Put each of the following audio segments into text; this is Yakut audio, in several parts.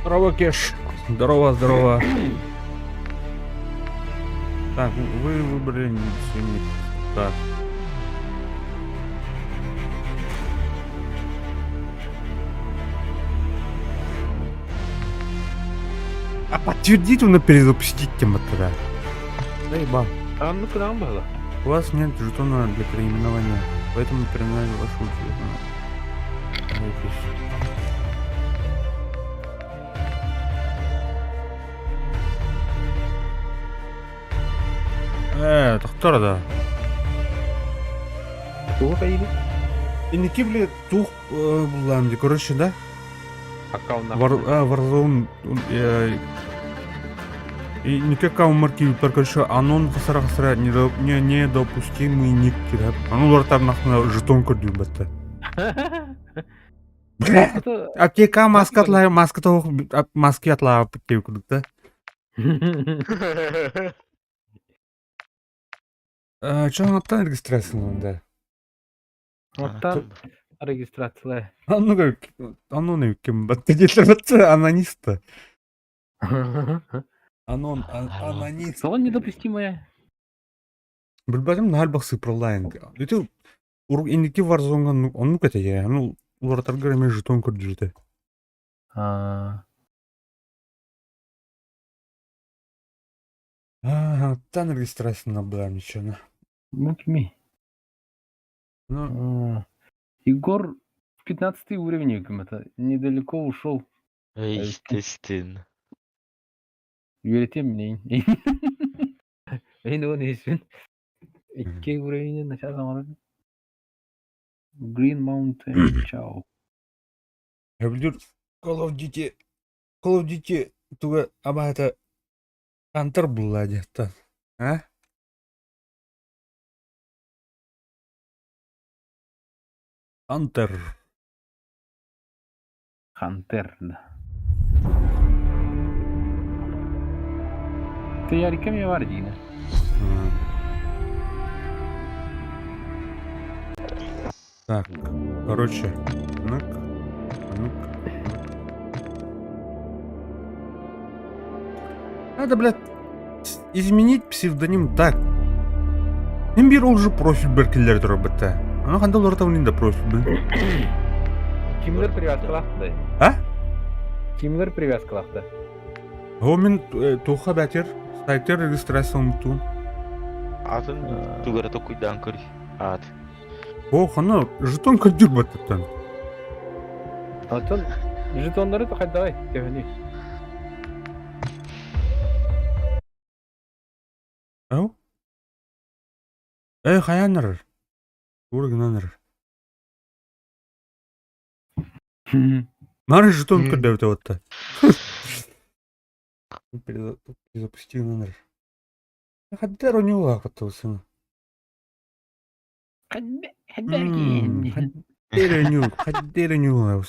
Здорово, Кеш. Здорово, здорово. Так, вы выбрали не Так. А подтвердить он перезапустить тем тогда. Заебал. А ну куда он было? У вас нет жетона для переименования, поэтому переименовали вашу запись. Тохтор да. Тугу кайыгы? Инники, блядь, тух буллаам ди, короче, да? Аккаунна. Warzone и никак аккаунмар кииппэр, короче, анон хасара хасара недопустимый ник кирэп. Аны улар нахна жетон көрдүүр бэтте. Бля, аптека маска атлаа, маска тоох маски атлаа кип курдук да. Чоҥоттон регистрацияланан да? Оттан регистрация. А ну как, анон ким батта диэтилэр батта анониста. Анон, анонист. Слово недопустимое. Билбэтим наһаа элбэх сыпралаан. Ити инники Warzone-га оннук этэ ээ. Ну, уларытаргар эмиэ жетон көрдүүр этэ. А, Ага, регистрация была ничего. Ну, Ну, А, Егор 15 уровень это недалеко ушел. Естественно. Үөрэтиэм мин. Эн он иһин. Икки уровень начал оҥорон. Green Mountain Chow. Сөбүлүүр Call of Duty Call of Duty туга абаһыта Хантер булла диэхтэн. А? Хантер. Хантер, да. Ты Ярика мне Вардина. Так, короче, ну-ка, ну-ка. Надо, блядь, изменить псевдоним так. Мин биир ол же профиль бэркиллэр турар Аны ханда олорто да профиль блин. Кимлер привязкалаахты? А? Кимлер привязкалаахты? О, мин туха бәтер, сайтер регистрация умтун. Атын тугара токуйдаан көр. Аат. О, хана, жетон көрдүр баттыттан. Атын жетондары хайдагай, төһөнүй. Ау? Эй, хаяныр. Ургынаныр. Нары жетон көрдөбүт отта. Перезапусти номер. Хаддер у него лапатался. Хаддер у него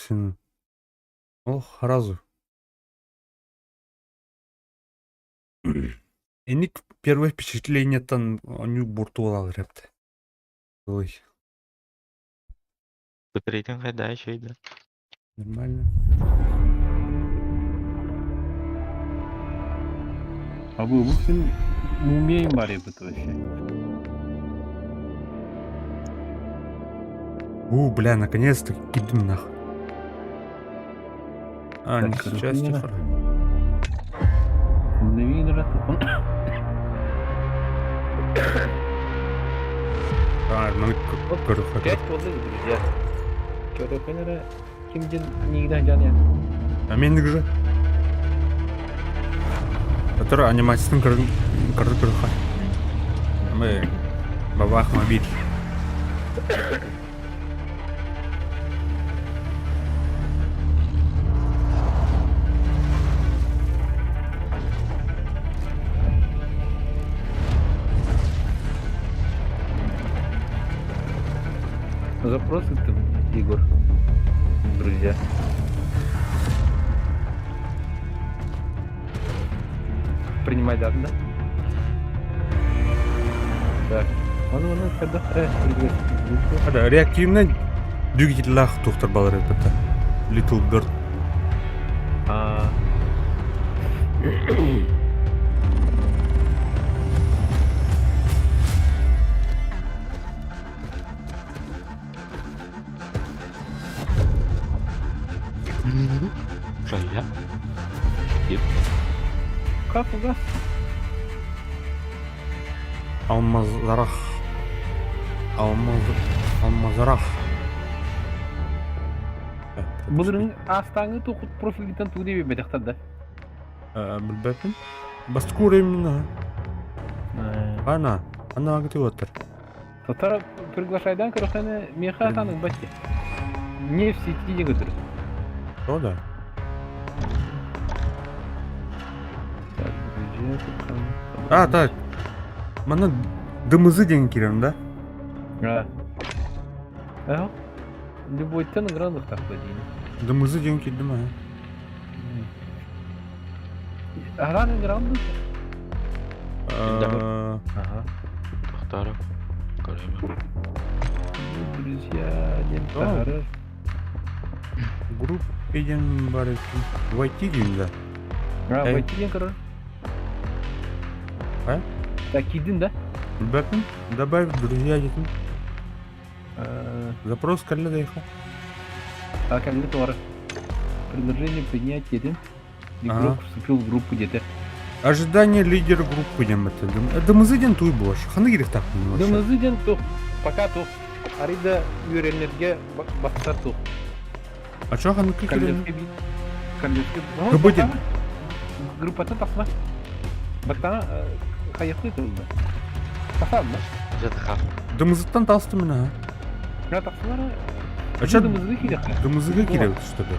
Ох, разу. Эник первое впечатление там они буртуал репт. Ой, Рейтинг хайда еще нормально. А вы бу умеем бари бут вообще. У, бля, наконец-то кидым нах. А, не Так, сейчас, короче, тихо. А, ну, короче, Пять годы, друзья. Көрөкөнөрө кимдин нигден жан А мен же. Который анимациясын көрді көрді Мы бабах мобиль. Запросы там, Егор. Друзья. Принимать дату, да? Так. Он он когда Hadi реактивный двигатель тухтар балар это. Little Bird. А. Кайа. Yep. Как да? Алмазарах. Алмаз... Алмазарах. Былырын астаңы тухут профилгитен туу диэби бэтэхтэр да. Билбэппин. Бастакы именно. Ана, ана агытыоттар. Татар приглашайдан көрөхөне миэхэ атан ылбат дии. Не в сети диэн көрдөрөр. Что да? Так, друзья, А, так. Манна дымызы диэн киирэн да? А. А? Любойтан ыҥыран ылыахтаах диини. Дымызы диэн киирдим аа. Араан ыҥыран дуу? Ага. Тохтоору. Көрөмүн. Друзья, диэн таһаарар. Групп диэн бар Войти диэн да? А, войти диэн көрөр. А? Так, киирдин да? Билбэппин. Добавь друзья диэтим. Запрос кэллэ доехал. А кэллэ туора. Предложение принять диэтим. Игрок вступил в группу где-то. Ожидание лидера группы диэн баттадым. Дымызы диэн туй буолар. Ханна киириэхтаахпын вообще? Дымызы диэн тух. Пока тух. Арыйда үөрэнэргэ бастар тух. А чё ханнык киирэн? Королевский Королевский. Группа диэн. Группата тахсма. Баттана хайахты тылды. Тахсам да? Дымызыттан тастым мин а. Я тахсалара. А чё Дымызыга киириэххэ? Дымызыга киирэбит что ли?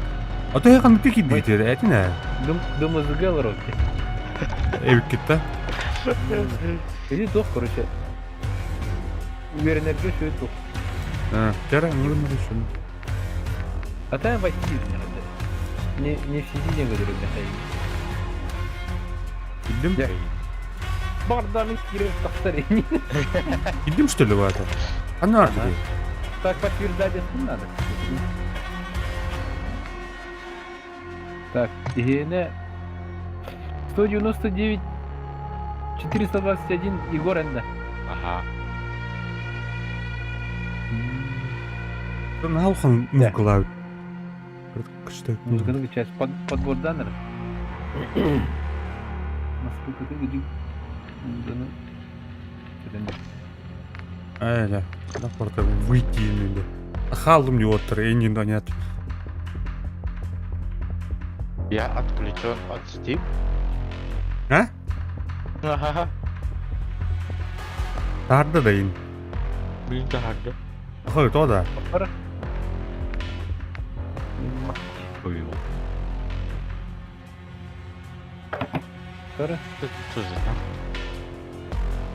А то я ханнык киирдиги этин ээ. Дымызыга олорор. Эбиккит да? Или туох, короче. Үөрэнэргэ үчүгэй туох. Чара, не решили. А там войти не Не, не в сети не говорю, Киирдим? Барданы киирэр тахсар Киирдим что ли в это? Ана Ага. Так подтверждать это не надо. Так, ИГН 199 421 Егор Энда. Ага. Наалхан музыкалаабыт. Музыканы часть под, подбор данных. Насколько ты видишь музыканы. Ээ, да, выйти именно. Хаалым диоттар, энин нет. Я отключен от Steam. А? Ага. Таарда да ин. Блин, таарда. Хой, то да. Ой. Что за знак?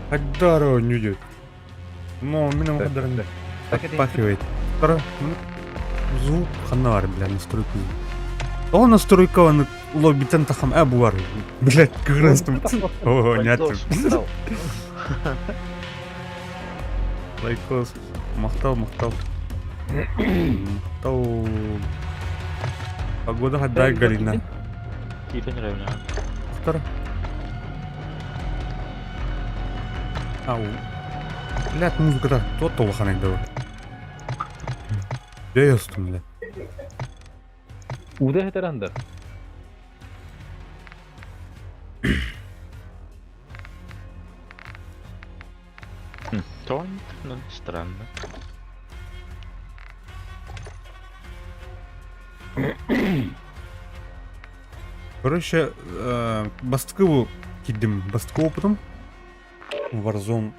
Хайдаро нюдит. Но мин хадарында. Подпахивает. Второй. Звук ханна бля, настройка. О, настройка он лоббитен тахам э буар. Блядь, как раз там. О, нет. Лайкос. Махтал, махтал. Махтал. Погода хадай Галина. Тебе нравится. Второй. Ау. Блядь, музыката тот улахан эйдэ. Дьэ блядь. Уда хетерандар. То ну, странно. Короче, бастыкы кидим. Бастыкы опытым. Warzone.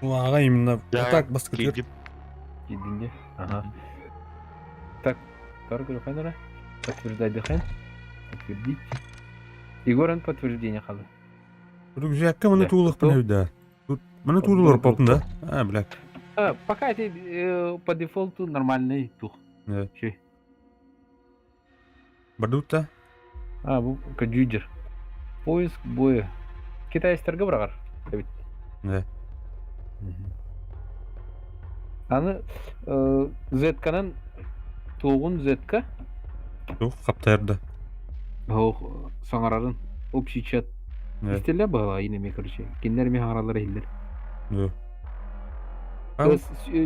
Ага, именно Да, так бастыкы Кидим. Кидинде. Ага. Так, второй камера. Подтверждать дыхание. Подтвердить. Егор, подтверждение халы. Рюкзакка маны Да. туулах да. Тут маны туулар попын да. А, блядь. А, пока это по дефолту нормальный тух. Да. Чей? Бардутта. А, бу каджуджер. Поиск боя. Китайстарга бырагар. Да. Аны Z-канан тугун Z-ка Тух хаптарда. Ох, саңарарын. Общий чат. Истэллэр баҕалаах инэми короче. Кинилэр эмиэ хаҥараллара иһиллэр.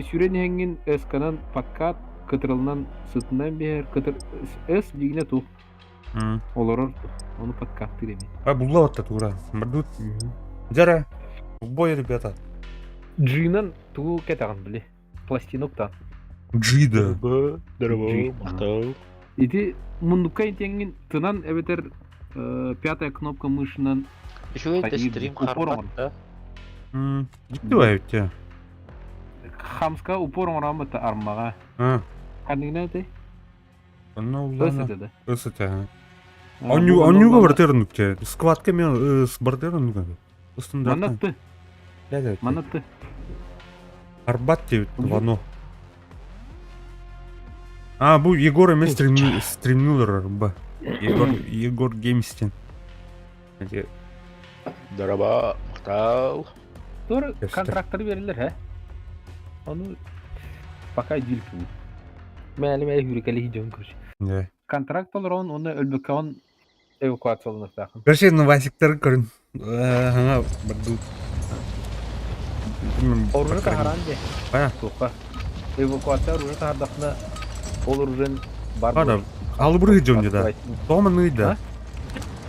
Сүрэн иһэҥҥин эсканан подкат кытырылынан сытынан биһэр кытыр эс дигинэ тух олорор ону подкаттыыр эми. А булла отта тура. Мардут. Жара. Бой, ребята. Джинан тугу кэтэҕин били. Пластинок-та. Джида. Здорово, махтал. Ити муннукка итиэҥҥин тынан эбэтэр пятая кнопка мышынан Үчүгэй да стрим упор харбат да. Дьикти эбит Хамска упор оҥороммут армаҕа. Ханныгына этэй? Онно Ыс этэ да. Ыс этэ. Онньуга бартыр оннук Скватка мен ыс бартыр оннук. Манна ты. Манна ты. Арбат диэбит Вано. А, бу Егор эмэ стримнулар ба. Егор Егор Геймстен. Дороба, махтал. Тур контрактары берилер, he? Ону пока дилкин. Мээлим ээ хүрүкэли дьон көрч. Контракт толорон уонна өлбөккөҕүн эвакуацияланыахтааххын. Короче, ну Васиктары көрүн. Ага, бардут. Оружие таһаран де. Туохха. Эвакуация оружие таһардахына ол оружиен бар. Бара. Алыбыры дьон да. Тоҕо да.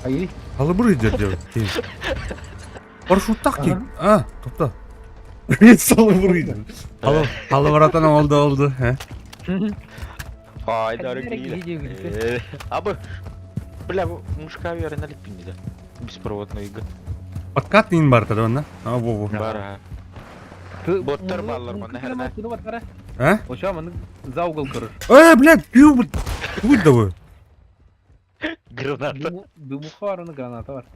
Айы. Алыбыры дьон. Парашюттах ки. А, тохто. Салыбыры. Алыбыратан oldu oldu. Ай, дорогие. Абы, бля, мужика верно липинди Беспроводной игры. Подкат ин бар тогда, да? А, во, во. Бар. Боттар баллар манна херна. А? Оча маны за угол көрөр. Э, блядь, пью, будь давай. Граната. Дымуха бар, оны граната бар.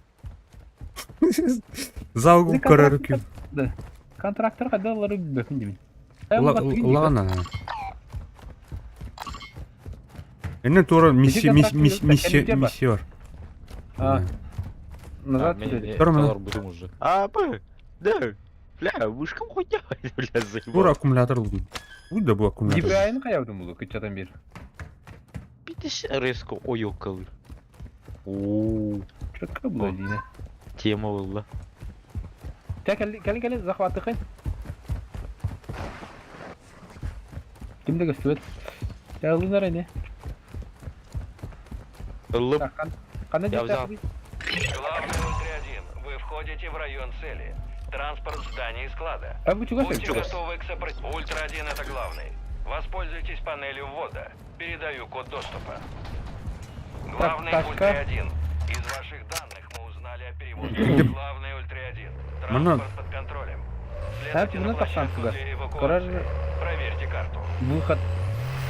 За угол көрөр күн. Да. Контрактор кадалары бөкүн димин. Ладно. Эне тура миссия миссия миссия бар. Назад уже. А, б, да. Бля, вышкам хуйня, бля, заебал. Тура аккумулятор лудун. Будь да бу аккумулятор. DPI-ны каябдым булу кычатан бер. Питеш резко ойокалы. О, Четко было дина. Тема была. Та кэлин кэлин захватыхын. Ким да көстүбэт. Тялынар эне. Лып. Ханна Я взял. Главный Ультра-1, вы входите в район цели. Транспорт в здании склада. А вы чего Будьте готовы к сопротивлению. Ультра-1 это главный. Воспользуйтесь панелью ввода. Передаю код доступа. Главный Ультра-1. Из ваших данных мы узнали о перевозке. Главный Ультра-1. Транспорт под контролем. Следуйте на площадку для эвакуации. Проверьте карту. Выход.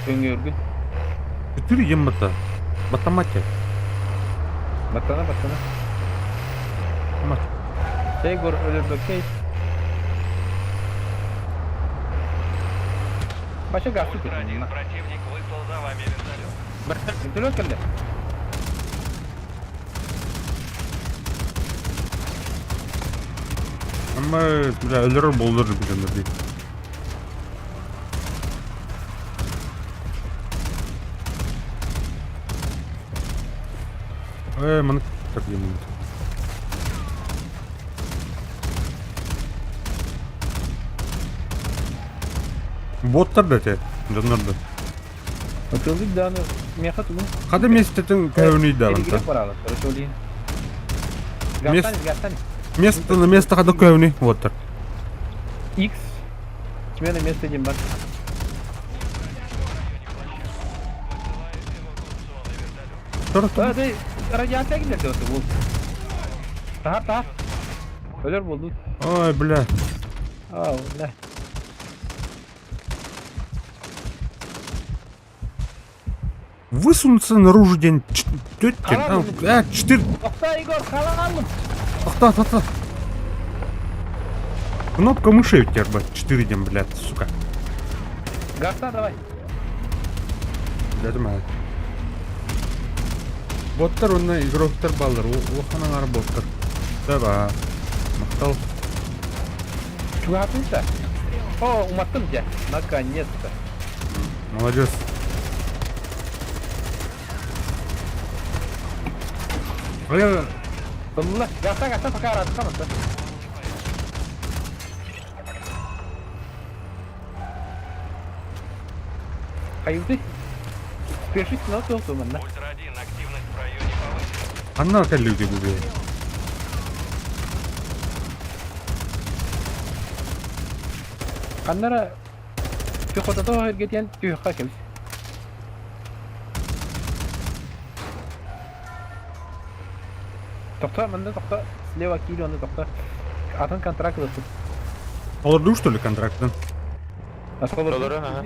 Өңөргүн. Четыре еммата. Батамате. Баттана, баттана. Мат. Егор өлөрбөккей. Бача газ Ультра-1, противник выслал за вами вертолет. Вертолет кэллэ. Ама, бля, өлөрөр болдур билемер Э, маны так еммит. Боттар да те, дьоннор да. Отылдык даны меха тугун. Хада местетин көөнүй да Эригирек баралар, короче, олин. Гастань, гастань. Место на место хада көөнүй боттар. X. Смена места один бар. Тор, А, ты радиация килерде осы бул. Тахар, тахар. Өлөр болду. Ой, бля. А, бля. Высунуться наружу день. А, четыре. Тохта, Егор, халалым. Тохта, тохта. Кнопка мыши у тебя, блядь, 4 день, блядь, сука. Гаста, давай. Дядя моя. Боттар онна игроктар баллар, улаханалар боттар. Давай. Махтал. Чугатынса? О, уматтым тебя. Наконец-то. Молодец. А я... Ылла, гаса, гаса, пока араатыка барда. Хайыты? Спешить надо туох манна. Ультра-1, активность в районе повысилась. Ханна кэллиги бу бэйэ? Ханнара пехотата эргэтиэн түһүөххэ кэбис. Тохто, манна тохто. Слева киир онно тохто. Атын контракт ылыппыт. Олордуу что ли контрактын? Толору, аха.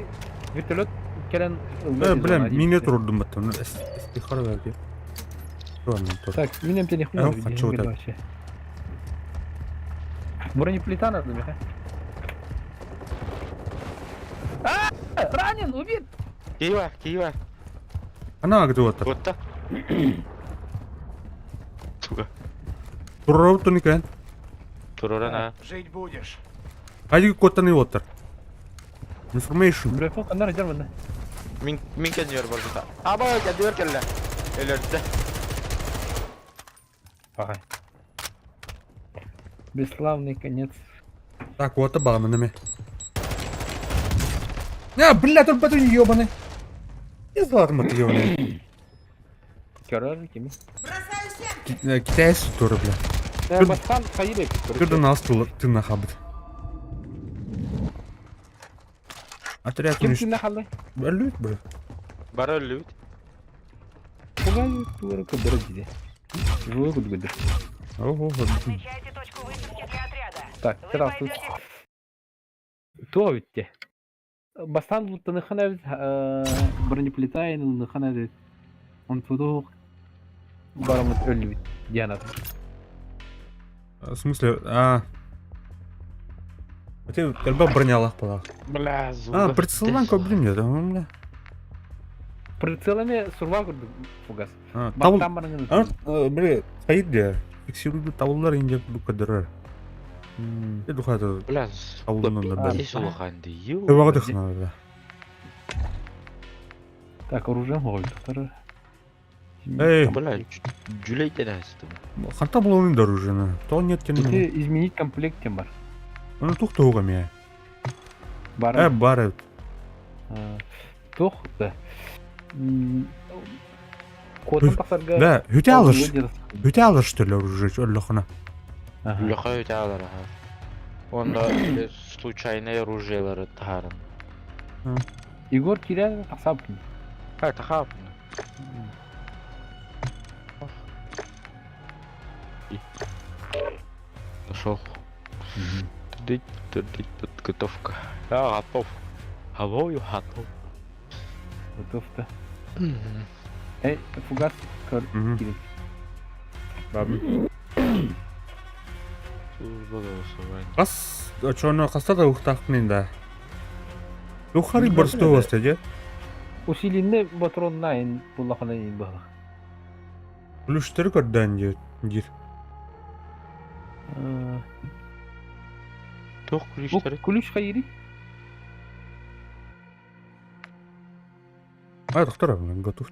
Вертолет кэлэн ылла. Э, бля, мине турурдум баттан. Эстихар verdi. Так, мин эмтениэхпин Э, хочу вот вообще. Бронеплита надо, Миха. А, ранен, убит! Киева, Киева. Ана где вот Вот Туга. Турурабыт туникэн. Туруран а. Жить будешь. Хайдыгы куоттан ыйыттар. Information. Брэфон ханна дьар манна. Мин мин кэннигэр барбыта. Аба кэннигэр кэллэ. Өлөрдө. Ага. Бесславный конец. Так, вот баҕамын эме. А, бля, тут батон ёбаный. Не златым ты ёбаный. Көрөр кими? Бросаю семки! Китайцы тоже, бля. Э, Бастан хайыр Күрден ас тына хабыт. Отряд Ким уничтожен. тына халлай? Өлүт, бля. Бары өллүбүт. Пугай туара көдөрө диде. Жуы күдгүдүр. Ого, Отмечайте точку высадки для отряда. Так, Вы здравствуй. пойдете Туа бүтте. Бастан луттаныхана бит бронеплита ыныхана бит. Он тудук барамыт өллүбүт диэн В смысле, а... Ты элбэх бронялах была. Бля, А, зуба. прицеллан көбүлүм деді, бля. Прицелами сурва курдук фугас. А, табыл... Бастан барыңын. А, бля, стоит где? Фиксируйду табыллар инде көдөрөр. Э, Бля, Табылдан да Здесь улахан дию. Эвага дыхна, бля. Так, оружием хоҕуйдуктар. Эй, Бля, жүлейтен астым. ханта булуын да оружие. То нет Ити тем. изменить комплект тем бар. Ну тух туга ме. Бар. Э, бар. Тух да. Куотун тахсарга. Да, хүтэ алыш. Хүтэ алыш что ли оружие өллөхына. Лөха өтө алар аха. Онда случайный оружиелары тахарын. Егор кирен тахсап. Ха, тахап. Нашел. Тыдыть, тыдыть, подготовка. Я готов. Алло, я готов. Готов-то. Эй, фугас көр кирен. Бабы. Служба голосования. Кас, чоно каста да ухтах мен да. Тухари борсто востеде. Усиленный патрон найн буллахана ин баһах. Плюштер көрдөн дир. Дир. Туох Бу ключтары? ключ хайри. А, доктор, готов.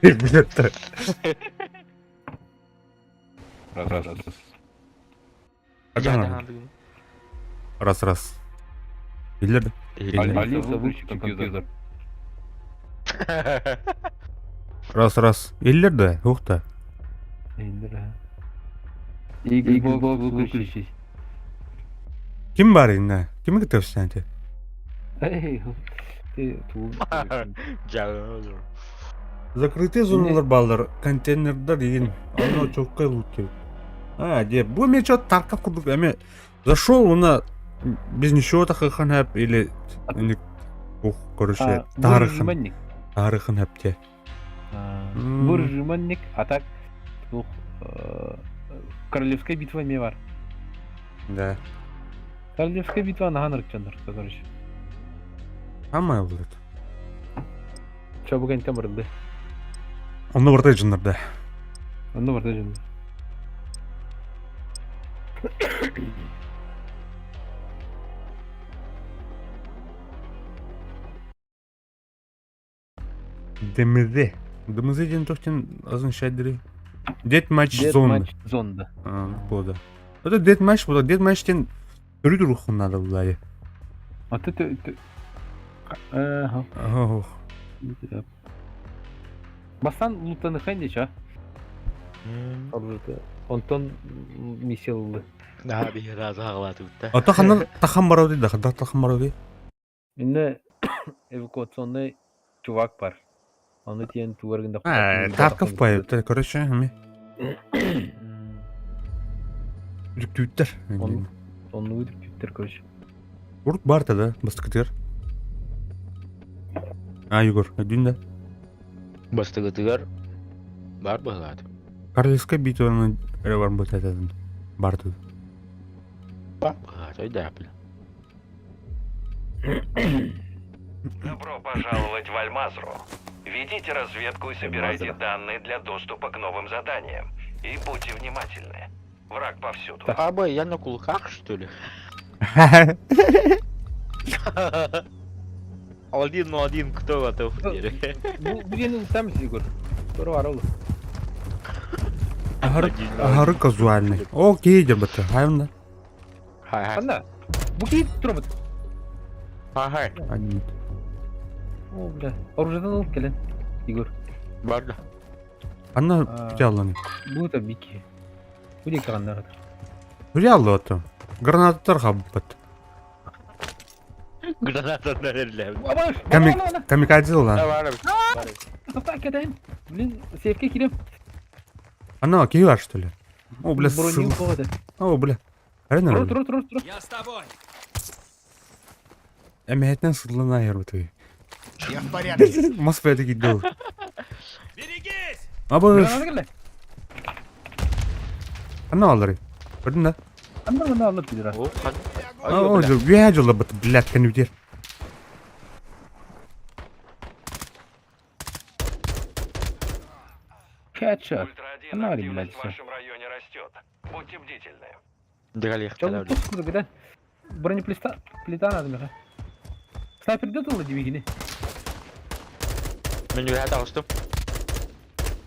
Блядь. Раз, раз, раз. Ага. Раз, раз. Биллер. Алиса, выключи компьютер. Раз, раз. Иллер да, ухта. Xbox выключись. Ким бар инна? Кими күтөпсүн Эй, ты ту. Жагы. Закрытый зоналар баллар, контейнердар деген. Аны чокка лут керек. А, де, бу мен чё таркап курдук, эме зашел уна без ничего тахыхан хап или или ух, короче, тарыхын, Буржманник. тарыхын хапте. Буржманник, а так тух Королевская битва ме бар. Да. Королевская битва нахан ырыкчандар, короче. Самое будет. Чо бүгін тем барылды. Онно бартай жындар да. Онно барда жынды. ДМЗ. ДМЗ ден тохтен означает дри. Deathmatch Zone. Deathmatch Zone. Буолда. Это Deathmatch буолла. Deathmatch диэн төрүт уруһун надо буллаайы. А ты ты Ага. Ох. Бастан лутаныхан деча. Онтон миссия ылды. Да, биһи разы хаҕалаатыбыт Ото ханна тахан барауды да, ханна тахан барауды. Инне эвакуационный чувак бар. Ону тиэн тугар гында Тарков поэт, короче, эми. Үрүктүүттэр. Оннугу үрүктүүттэр, короче. Урут бар да, бастыкытыгар. А, Егор, өйдүүн да? Бастыгытыгар бар быһылаат. Королевская битваны эрэ бар бытататын бар тут. Бар быһылаат, өйдөөпүл. Добро пожаловать в Альмазру. Ведите разведку и собирайте данные для доступа к новым заданиям. И будьте внимательны. Враг повсюду. Аба, я на кулаках, что ли? Один на один, кто готов? Бу билиэн там Егор. Скоро барабы. Аһары казуальный. Окей, дебата. Хайымда. Хай, хай. Анда. Бу кийит турабыт. Хай, хай. Один. О, бля. Оружидан ылып кэлэн. Егор. Барда. Анна күтэ Бу да бики. Бу диэки ханна Реаллы ото. Гранаттар хаббат. Граната наверное. Камикадзе ылан. Блин, сейфке кирем. Анна, киһи бар, что ли? О, бля, Броню сыл. болады. О, бля. Арена. Тур, тур, тур, тур. Я с тобой. Эмэһэтинэн сыллана айарбытый. Я в порядке. Москвада киддил. Берегись! Абы, Граната келе. анна алары. Көрдүн да? Анна мына алып кидир. О, хан. О, үе жолы бит, блядь, кәнүдер. Хедшот. Ультра-1, Она, активность блядь, в вашем районе растет. Будьте бдительны. Дыгали Чон тус куда Бронеплита плита надо меха. Снайпер где тулы дибигини? Мен үһә тагыстым.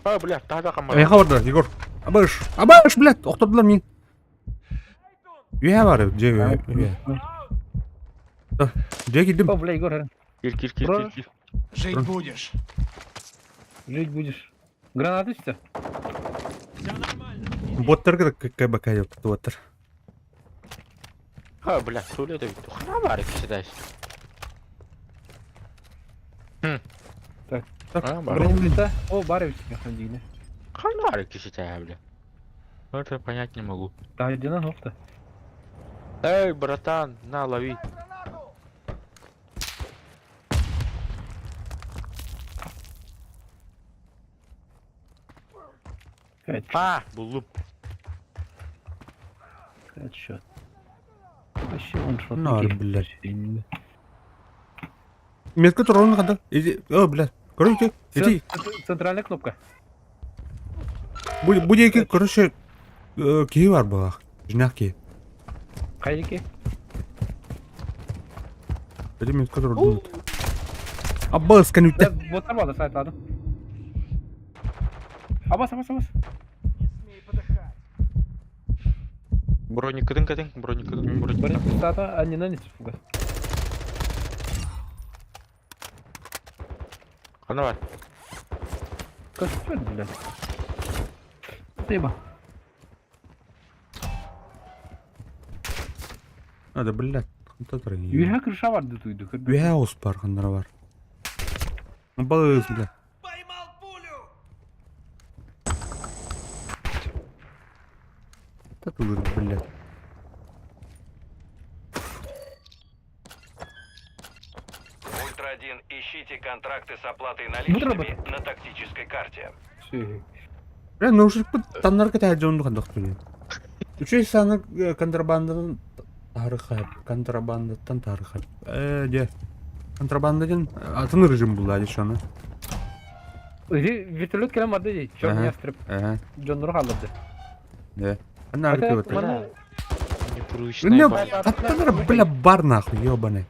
А, бля, тага камара. Эй, хабарда, Егор. Абыш, абыш, блядь, охтордулар мин. Үе бар, же, үе, үе. Же кидим. О, бля, Егор, Кир, кир, кир, кир, кир. Жить будешь. жить будешь. Гранаты все? Все нормально. Боттарга КБК боттар. А, бля, туалет бит. Хана бар киши Так. Так. Бар. Бронеплита. О, бар ведь меха дигини. Хана бар киши бля. Это понять не могу. Да, где на нофта? Эй, братан, на, лови. Хедшот. А, буллуп. Хедшот. Вообще он шот. Нар, блядь. Метка турон хада. Иди, о, блядь. Короче, иди. Центральная кнопка. Бу диэки, короче, киһи бар буолах. Жинах киһи. Хайдики. Иди метка турон. Аббас, кәнүттә. Боттар бар сайт ладно. Абас, абас, абас. Броникыдын кэтин, броникыдын, броникыдын. Бронеплита, а не нанес фугас. Хана бар. Костер, блядь. Спасибо. Надо, блядь. Хантатар. Үйе крыша бар дутуйду. Үе ос бар, ханнара бар. Аббас, блядь. Поймал пулю! Татулыр, блядь. Ультра-1, ищите контракты с оплатой Ну, наличными на тактической карте. Бля, ну уже таннар кэтэһэ дьонну хандахтуни. Үчүй саны контрабандадан тарыхап, контрабандаттан тарыхап. Э, де. Контрабанда ден атын режим булла дешаны. Вертолет келем барды дей. Черный ястреб. Ага, Джон Рухалды. да. Ана Это аркы маны- Непривычная Ну, база. Таптанар, бля, бар нахуй, ёбаный.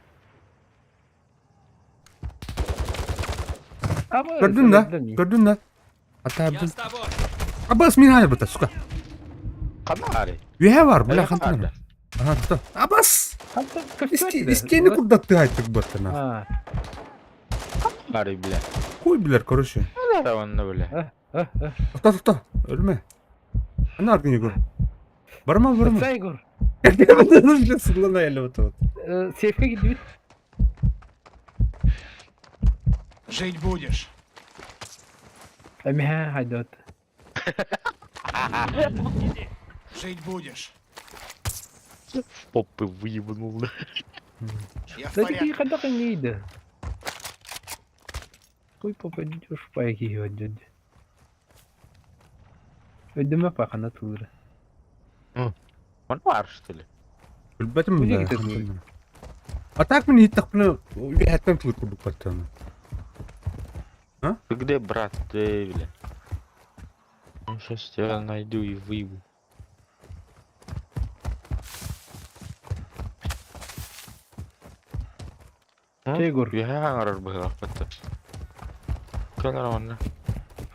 Аба, Көрдүн да? Көрдүн да? Я Атабын. с тобой. Абас мин айбыта, сука. Ханна Үһэ бар, бля, хантан. Ага, то. Абас! Истиэни курдаттыы айтык баттана. Ханна бля. Хуй билэр, короче. Ханна онно бля. Тоқта, тоқта, өлме. Ана аргын Егор. Барма, барма. Отца Егор. Сыллана әлі вот. Сейфке кидибит. Жить будешь. Эмиһэ хайдот. Жить будешь. Попы выебнул. Я в Да ты порядке. хайдах иҥиийдэ. Хуй попадешь по киһи Өйдөмө пахана тулура. Он бар, что ли? Билбэтим Күлэ да. китэ А так мин иһиттэхпинэ үөһэттэн тылыр курдук баттана. Ты где, брат? Ты, бля? Ну, сейчас тебя найду и выебу. Чэ Егор. Үөһэ хаҥарар быһыылаахпыт да. Кэлэр онно.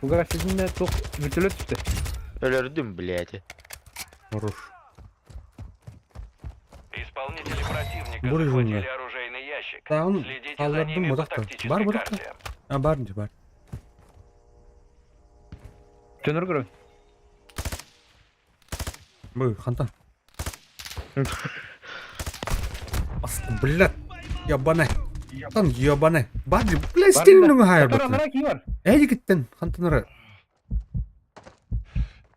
Фугас сидинэ туох вертолет түстэ. Өлөрдүм, блядь. Хорош. Исполнители противника Бурый захватили жуна. оружейный ящик. Да, он Следите за аллардым ними по бодахта. Бар тактической бодахта. карте. А бар дии бар. Дьонор көрөбүн. Бу хантан. Ас, блядь. Ебаный. Там ебаный. Бар дии. Блядь, стилин хайыр Тора баттана. мара кии бар. Эйди киттен хантан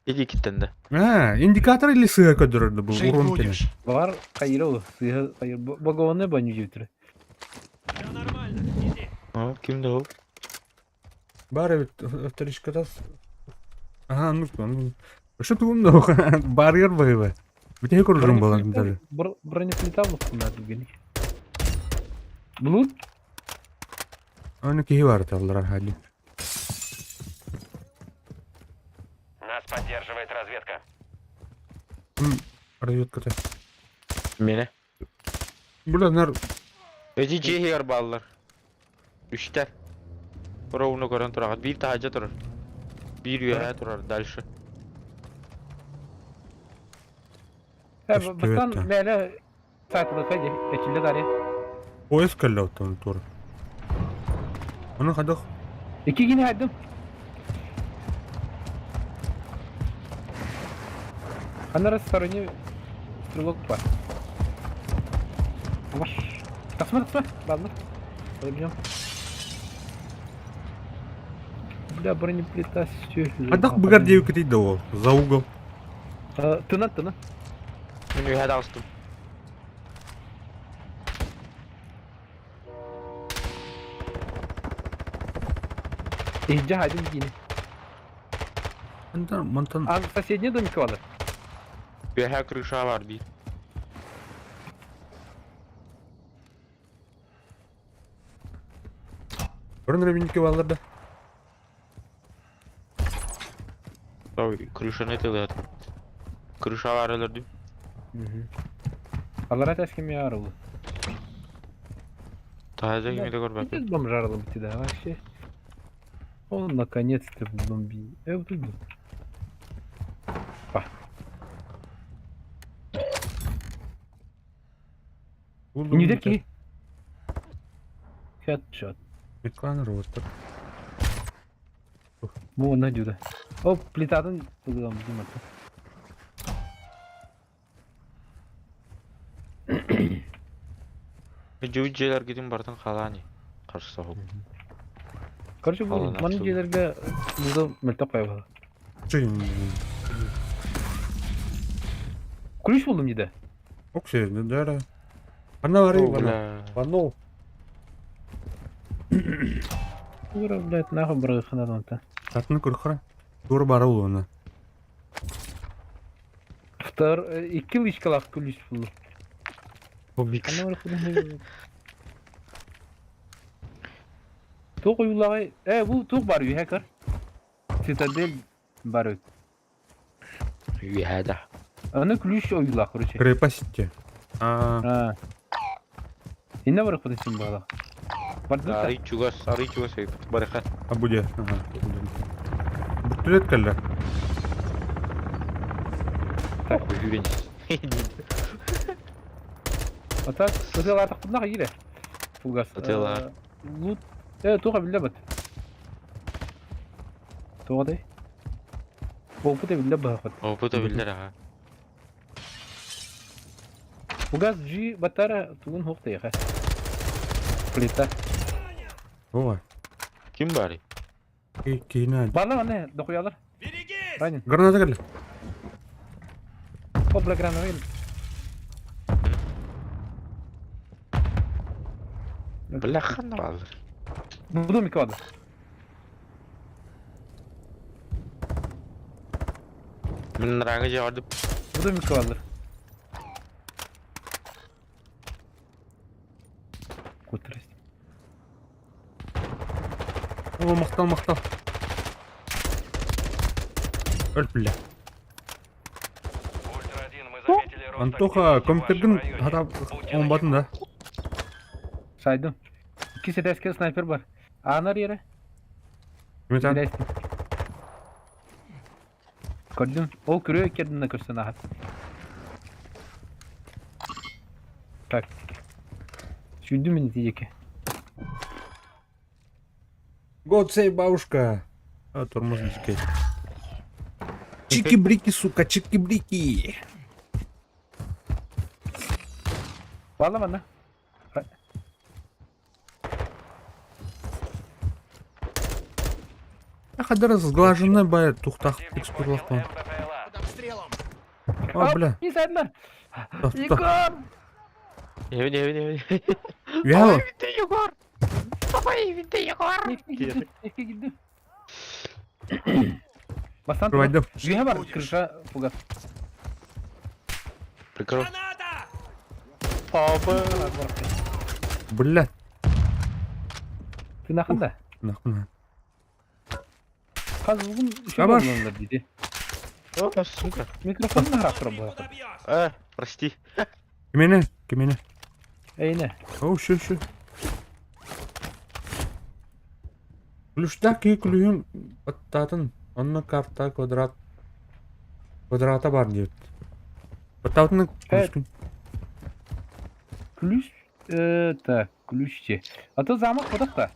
Иди киттен да. А, индикатор или сыа көдөрөрдө бу Жить урон кене. будешь. Бар хайыр ол. Сыыһа хайыр. Богованный баню жептир. Все нормально. Иди. О, ким да ол? Бар эбит вторичкатас. Ага, ну что, ну. Что ты умный? Барьер боевой. Бите көрүрүм балан даже. Бронеплита буттун бүгүн. Блуд Аны кихи бар таллар хали. Нас поддерживает разведка. Разведката. Мене. Бля, нар Эти чехигар баллар. Үстэр. Ровно көрөн турар. Биир таһаадьа турар. Биир үөһэ турар дальше. Бастан мээлэ саатылыка эчилле дарья. поезд кэллэуттан тур. Аны хадах Икки гини хайдым. Ханара стороне стрелок бар. Ваш. Тахсма, тахсма. Ладно. Подобьем. Бля, бронеплита все. Хадах быгар диэбиккитий да ол. За угол. Тына, тына. Мин үөһэ таҕыстым. Иһдьэ хайдым гини. Мантан мантан А соседний домик бар. Үөһэ крыша бар биир. Көрөн ребинке баллар да. Ой, крышаны тылыат. Крыша бар өлөрдүм. Алар әтәскем ярылы. Таһаадьа кими да көрбөппүн. Пиздец бомжарылы бити да вообще. Он наконец-то бомби. Вот тут был. Не такие. Хедшот. Экран ростер. Бу на дюда. Оп, плитатын тугам димата. Жуут дьиэлэргитин бартын халаани. Харса соһук. Короче, бу Алана маны абсолютно. дьиэлэргэ буду мөлтөх қойып Чы. Ключ булдум диде. Оксе, да да. Ана бар О, бана. бля. Панол. Ура, блядь, нахуй быргыханадан та. Татын көрхара. Тур бара ул аны. Втор, икки лычкалах ключ булду. Бомбикс. Ана бар Туох уйулагай, бу туох бар үйе көр. Цитадель бар өт. Үөһэ да. Аны ключ уйулах, короче. Крепости. А, А. Инна бар кудасың бала. Бар да. Арый чугас, арый чугас өйпүт. Барыха. а буде. Ага. Бүтүлет кэллэ. Похуй, Ата ытыалаатахпытына хайыыр Фугас. Ытыалаар. Лут. Э, туох эбиллэ бат. Туох этэй? Опыт эбиллэ быһахыт. Опыт эбиллэр аха. Фугас G батара тугун хуох тайаха. Плита. Ой. Ким баарый? Киинэ. Бана аны дохуялар. Берегись! Ранен. Граната кэллэ. О, бля, граната кэллэ. Бля, ханна бааллар. Бу домик бааллар. Мин раңы жаҕардым. Бу домик бааллар. Кутуресть. О, махтал, махтал. Өл, бля. Ультра-1, мы заметили рост Антоха, активности в вашем компьютердин районе. хата Будьте оҥбатын да. Сайдым. Икки сэтээскэ снайпер бар. Аанар yere. Метан. Билээстим. Көрдүм. Ол күрүө иккэрдинэ көстөн аһат. Так. Сүүрдүм мин ити диэки. God save бабушка. А, тормоз дикий. Чики-брики, сука, чики-брики. Баалла манна. Хадара сглаженная бая тухтах Противник текстурлах поднял МБПЛА. Под обстрелом. О, бля. Не сайдна. Топ, топ. Егор! Эбин, эбин, эбин. Вяло. Егор! Егор! Эки киирдим. Бастан Открывай Үйэ бар, крыша фугас. Прикрой. Граната! Папа! Бля. Ты нахында? Нахуй. Хаз бүгүн Шабаш. диди. О, сука. Микрофон харап турар Ты буолар. куда бьешь? Э, прости. Кимиэнэ, кимиэнэ. Эйне. О, шо, шо. Ключтаах киһи күлүүһүн баттаатын, онно карта квадрат квадрата бар диэбит. Баттаабытын Э, күлүскүн. Ключ так, ключ че. А то замок кодак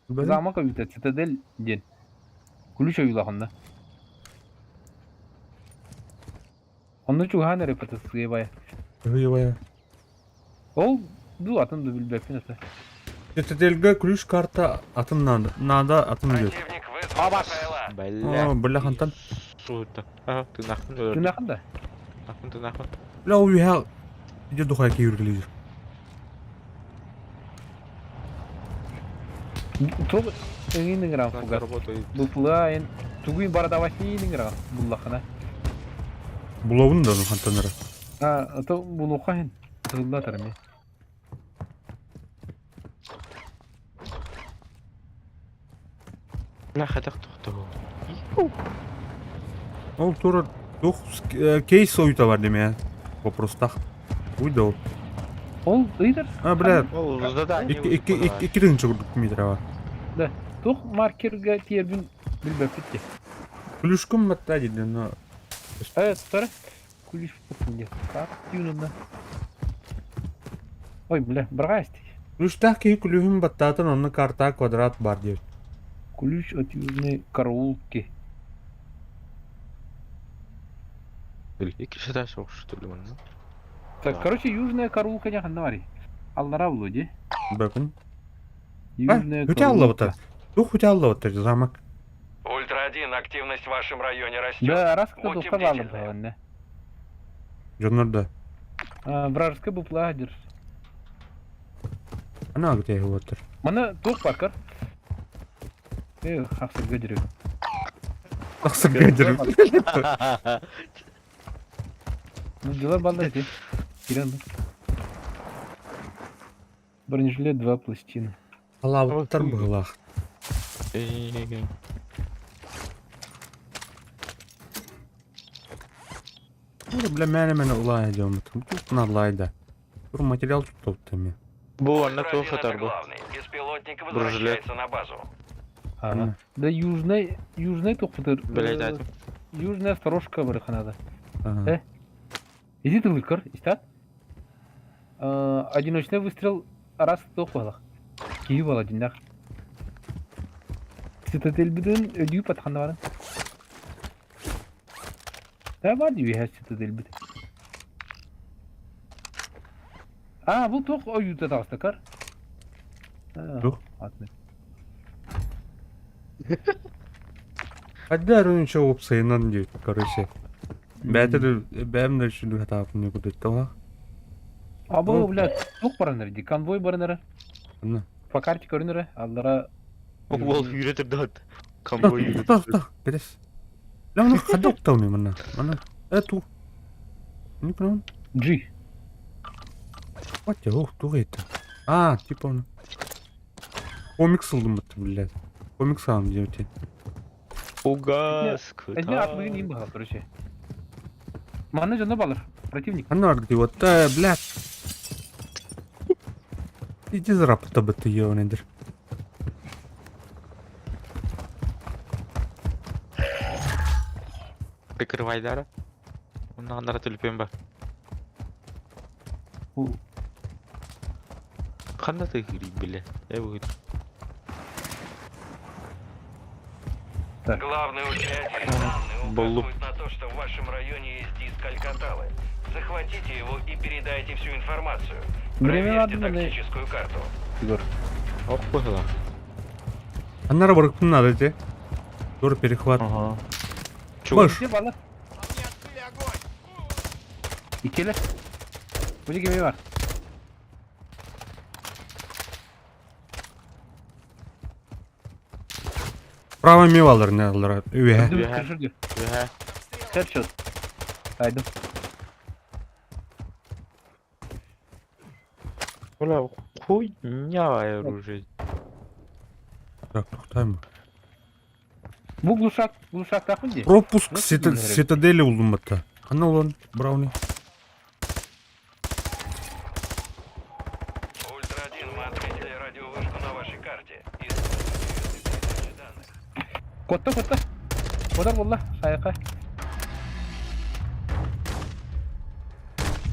Замок ойуута цитадель диэн. Ключ ойуулаах онно. Онно чугаһаан эрэ ПТС-бая. Ыйыбая. Ол ду атын да билбэппин это. Цитадельга ключ карта атын надо. Надо атын диэбит. Противник вызвал БПЛА. Бля. О, бля, хантан. Сука. Ага, ты нахуй. Түнахын да. Нахуй, ты нахуй. Бля, ол үйэ иде духай киюргилиир. Туг эҥин ыҥыран Так фугас. работает. Бупла эн тугуй барадавахин ыҥыран буллахына. Булабын да ну хантан эрэ. А, а то булуха эн. Тыллатар эми. Бля, хотя кто Ол тура тух кейс ойута бар деме. Вопростах. Уйда ол. Ол ыйдар. А, бля, Ол задание. икки икки икки икки тыһыынча курдук метр бар. Тух маркерга тиэрбин билбэппит те. Ключкум батта диди, но Э, тутара. Ключ нет. Так, тюнuna. Ой, бля, бырҕаасти. Ключтаах киһи күлүүһүн баттаатын онно карта квадрат бар диэбит. Ключ от южной караулки. Икки шата что ли, ну? Так, Да. короче, южная караулка не ханна Аллара булу, Бэкун. Южная Хүтэ аллабыта. Тух хүтэ аллабыта замок. Ультра-1, активность в вашем районе растет. Да, раз кто Будьте тухта баалар бдительны. баҕанна. Дьоннор да. Вражеская бупла держ. Ана где вот. Мана тух бакар. Э, хахсырга жүрөм. Тахсырга жүрөм. Ну, дела баллар ди. Кирен. Бронежилет два пластины. Алабыттар быһылаах. Э, Бля, мээнэ мээнэ улаай диэммит. Тут наллайда. Тур материал туттубут эми. Бу, анна Ультра-1 туох это хатар бу. главный. Беспилотник Бронежилет. возвращается на базу. Ага. Да южный, южный тухпутыр. Блядь, айтым. Южная сторожка барыханада. Ага. Э? Иди тылыкыр, истат. Одиночный выстрел раз туох буолах. Киһи буола дьиннэх. Цитаделбитин өдүү патханна баран. Да бар дии үөһэ цитаделбит. А, бу туох ойуута таҕыста көр. Туох? Хайда эрэ уопсайынан диэбит, короче. Бэйэтэ да бэйэм да үчүгэй хатааппын курдук Абы, блядь, туох баран эрэ дии, конвой баран эрэ. Ханна? По карте көрүн эрэ, аллара Уол үүрэ турдаат. Конвой үүрэ Тохто, тохто, кэтэс. Ля, мана хадда укталмый манна. Мана, э, ту. Не понял. G. What ох, туох это? А, типа он. Комикс ылдым бытты, блядь. Комикс алам диэбитин. Угас, Эдне атлыгын им быһа, короче. Манна дьоно балыр, противник. Ханна бар где вот, э, блядь. Иди зарапта бытты ебаный. Прикрывайдара. Оннағандара төлөпүөн бар. Ханна тыгырый биле. Э бу. Главный Ультра-1, данные Боллу. указывают на то, что в вашем районе есть диск Алькаталы. Захватите его и передайте всю информацию. Время Проверьте ладно, да. тактическую карту. Егор. Ох быһыла. Аннара барыктын надо те. Тур перехват. Ага. Баш. Где балыр? По мне открыли огонь! Иккилэр. Бу кими бар? Право мивалар не аллара. Үе. Дүр, Үөһэ. кыржыр дür. Үһэ. Хедшот. Айдым. Бля, хуйня оружие. Так, тохтайм. Бу глушак, глушак тахын ди. Пропуск Nasıl сита- bilmiyorum. цитадели улдум батта. Ханна улан брауни. Ультра-1, мы отметили радиовышку на вашей карте. Используйте её для передачи данных. Котта, котта. Кодар болла, шайка.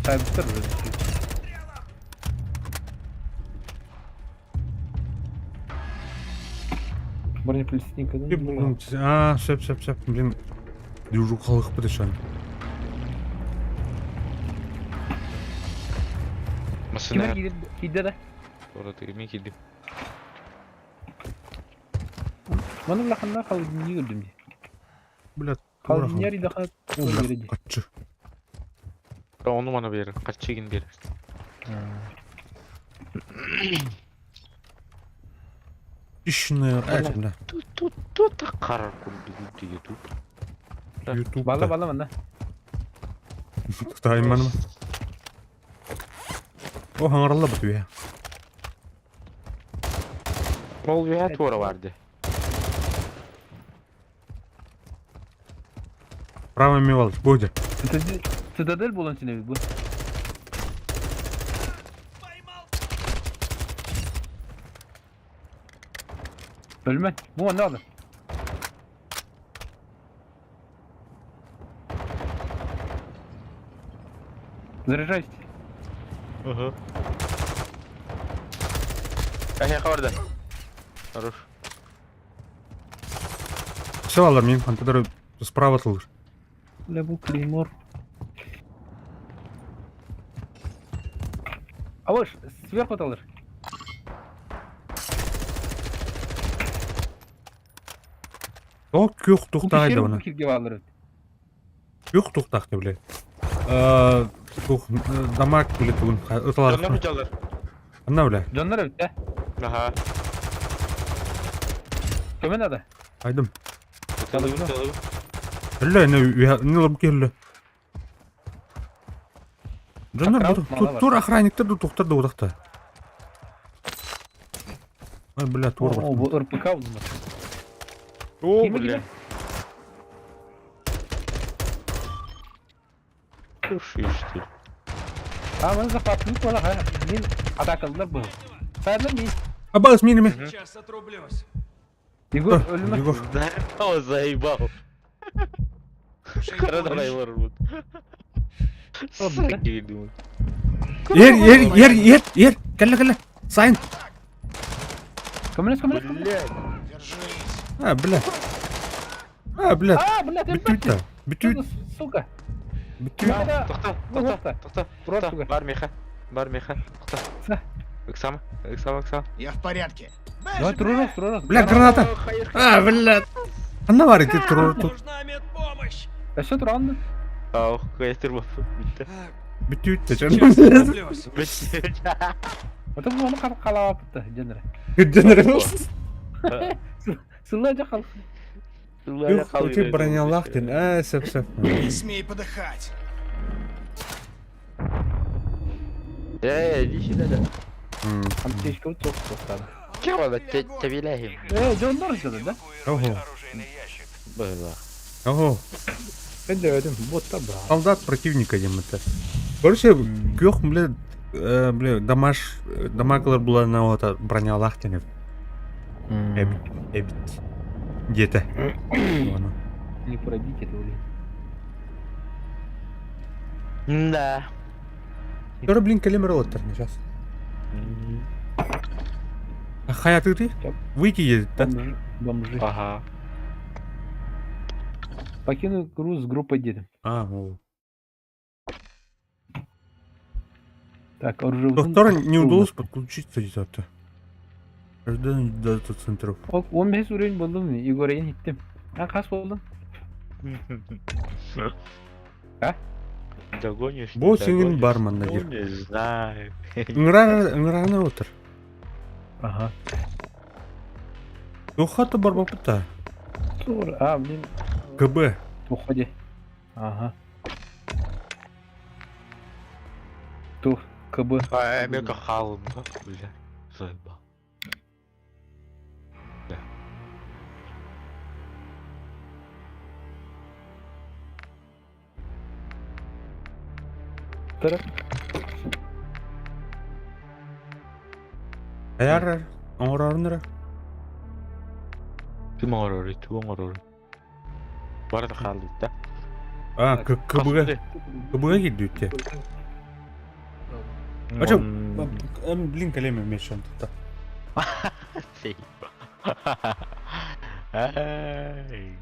Шайбыстыр. Бронепластинка. Ти булдум. А, сөп сөп сөп. Блин. Дюжу халык бытышан. Масына. Кимер киде да? Ора тыгы мен кидим. Маны лаханна холодильник көрдүм ди. Бля, Холодильник да Бля, катчы. Ону мана бер. Качыгын бер. Ишне, э, бля. Тут тут тут карар курду YouTube. Ютуб. Бала бала манда. Тайман. О, хаңаралла бит үе. Ол үһэ туора барды. Право мивал, буде. Цитадель цитадель болон сине бу. Өлмө. Бу не алды? Заряжайся. Ага. Әһә барды. Хорош. Все алар мин хантадар справа тылыр. Бля, бу клеймор. А вот сверху талыр. О, күх тухтагай да бана. Кирге алыр. Күх тухтак бля. Э, тух дамак бля тугун. Ыталар. Дьоннор жалар. Анна бля. Дьоннор эбит э. Аха. Көмө надо. Айдым. Талыбын талыбын. Әллә не үе не лып келді. Дьоннор Акрал, бу мала бар. тур охранниктер ду тухтар да удакта. Ай, бля, тур О, бар. бу РПК булды. О, Киме, бля. Слушаешь ты. А, маны захватывают буола, ха. Мин атакалылар бу. Сайдылар мин. Абас минеме. Сейчас отрублюсь. Егор өлүмө. Егор. Здорово, заебал. Жить Карадан будешь? айлар вот. Ер, ер, ер, ер, ер, кэллэ, кэллэ. Сайн. Көмөлөс, көмөлөс, көмөлөс. Держись. А, бля. А, бля. А, бля, ты Бүтүүтэ. Бүтүүт. Сука. Бүтүүт. Тоқта, тоқта, тоқта, тоқта. Бар меха, бар меха, тоқта. Ыксама, ыксама, ыксама. Я в порядке. Давай, турурас, турурас. Бля, граната. А, бля. Ханна бар ити турur тут. Нужна медпомощь! Өссө тураҕын Ох, кайстыр бапы, бітті. Бүтүүт. Сейчас справлюсь. Бітті. Ото бу ону халаабыт дьэнэрэ. Генерал. Сылла дьэ хал. Юх, бронялах ден. А, сөп сөп. Не смей подыхать. Э, иди сюда, да. Аптечка вот тоқтады. Чего, тебиләхим. Э, дьоннор дьону да? Ого. Оружейный ящик. Было. Ого. Мен де өтім, ботта бра. Солдат противника дем это. Короче, күөх, бля, бля, дамаш, дамаклар була на ота бронялах ден. Эбит, эбит. Где-то. Не пробить это, блин. Да. Тора, блин, калимер оттар, сейчас. А хая ты ты? Выйти едет, да? Бомжи. Бомжи. Ага. Покину груз с группой дедом. А, о. Так, оружие. Доктора не удалось подключиться где-то. Ожидание дата центров. 15 уровень болдум, Егорайын иттим. А, қас болдың? А? Догонишь? Бо не сенин догонишь? барман Ну, нагир. не знаю. Ыңырана отыр. Ага. Тухата бар бапыта. Тур, а, блин. КБ. Уходи. Ага. Тух, КБ. А, мека халым, бля. Заебал. Да. Тыры. Аяр, оңырарыныра. Ким оңорор, ту оңорор. Бары да халды, да? А, КБ. КБ килди үтте. А чё, блин, калеме мешан тут. Ай.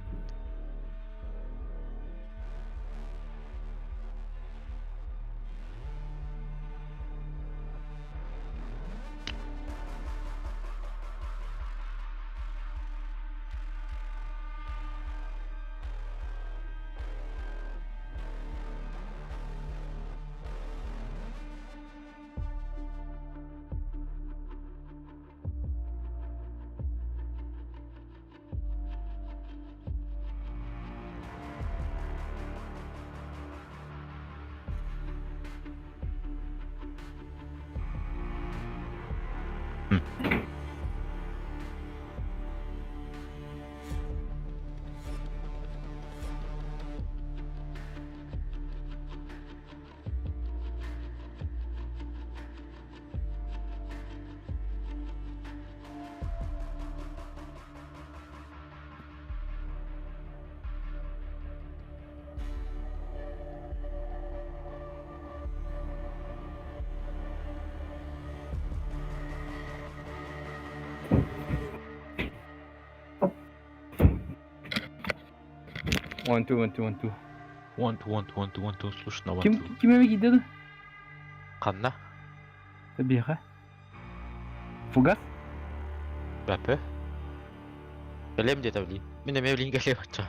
One, two, one, two, one, two. One, two, one, two, one, two, one, two, слушай, one, Ким, two. ким эме кийдеді? Қанна? Табиға. Фугас? Бәпі? Білем деді білейін. Мен эме білейін кәлем атча.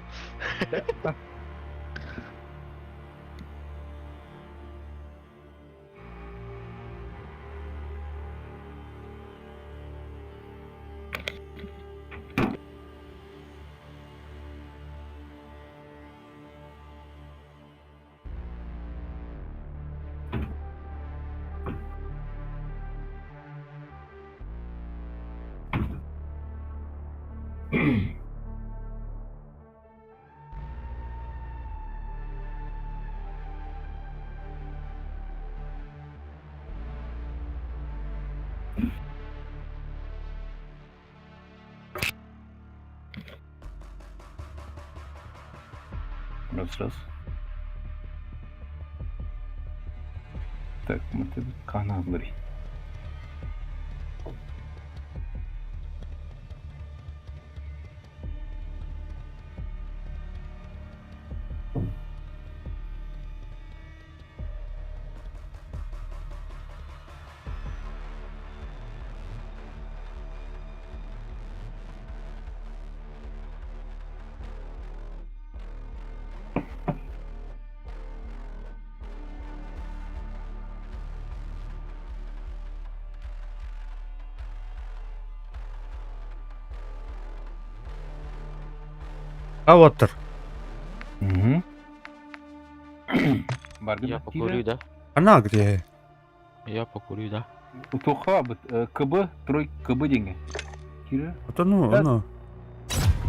Раз, раз. Так, каналлары. Аватар. Угу. Баргын Я покурю, да? Она где? Я покурю, да? Туха, КБ, трой КБ деньги. Кира. Это ну, Да. оно.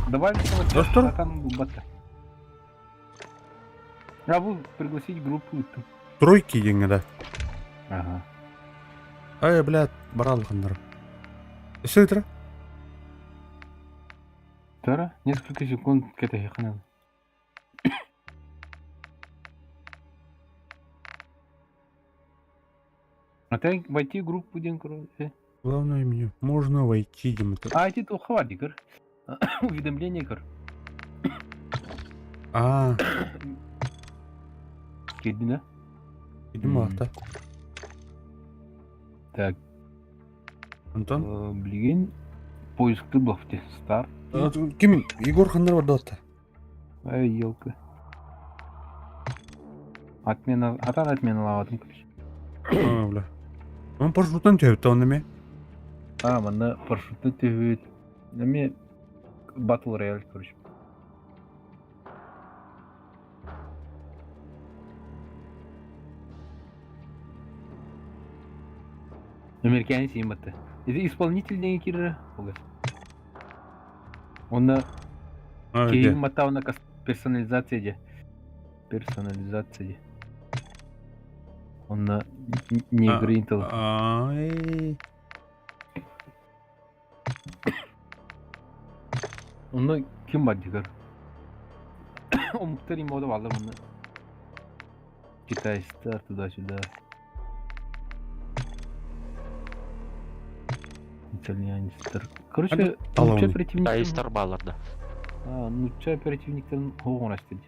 Добавить Да что? Там бата. Рабу пригласить группу. Тройки деньги, да. Ага. Ай, блядь, барал ханнар. Все это? Тара, несколько секунд к этой ханан. А ты войти в группу день короче. Главное меню. Можно войти, Дима. А эти то хватит, кор. Уведомление, кор. А, Кедина. видимо, Мгм. да. Так, Антон? блин. Поиск ты блофте. Стар. А, Ким? Егор ханнар бар Ай, елка. Отмена, атан отмена лаватым, короче. А, бля. Он парашюттан төбөттө он эме. А, манна парашютты төбөт. Эме Battle Royale, короче. Американец им это. Это исполнитель деньги кирра. Он на А, кейм где? матау на персонализация де. Персонализация де. Он на не гринтал. Ай. Онно ким бар дигэр? Омуктар имода баллар онно. Китайстар туда-сюда. Итальянецтер. Короче, Талон. нучча оперативниктер... Китайстар баллар, да. А, нучча оперативниктер оҕон астыд.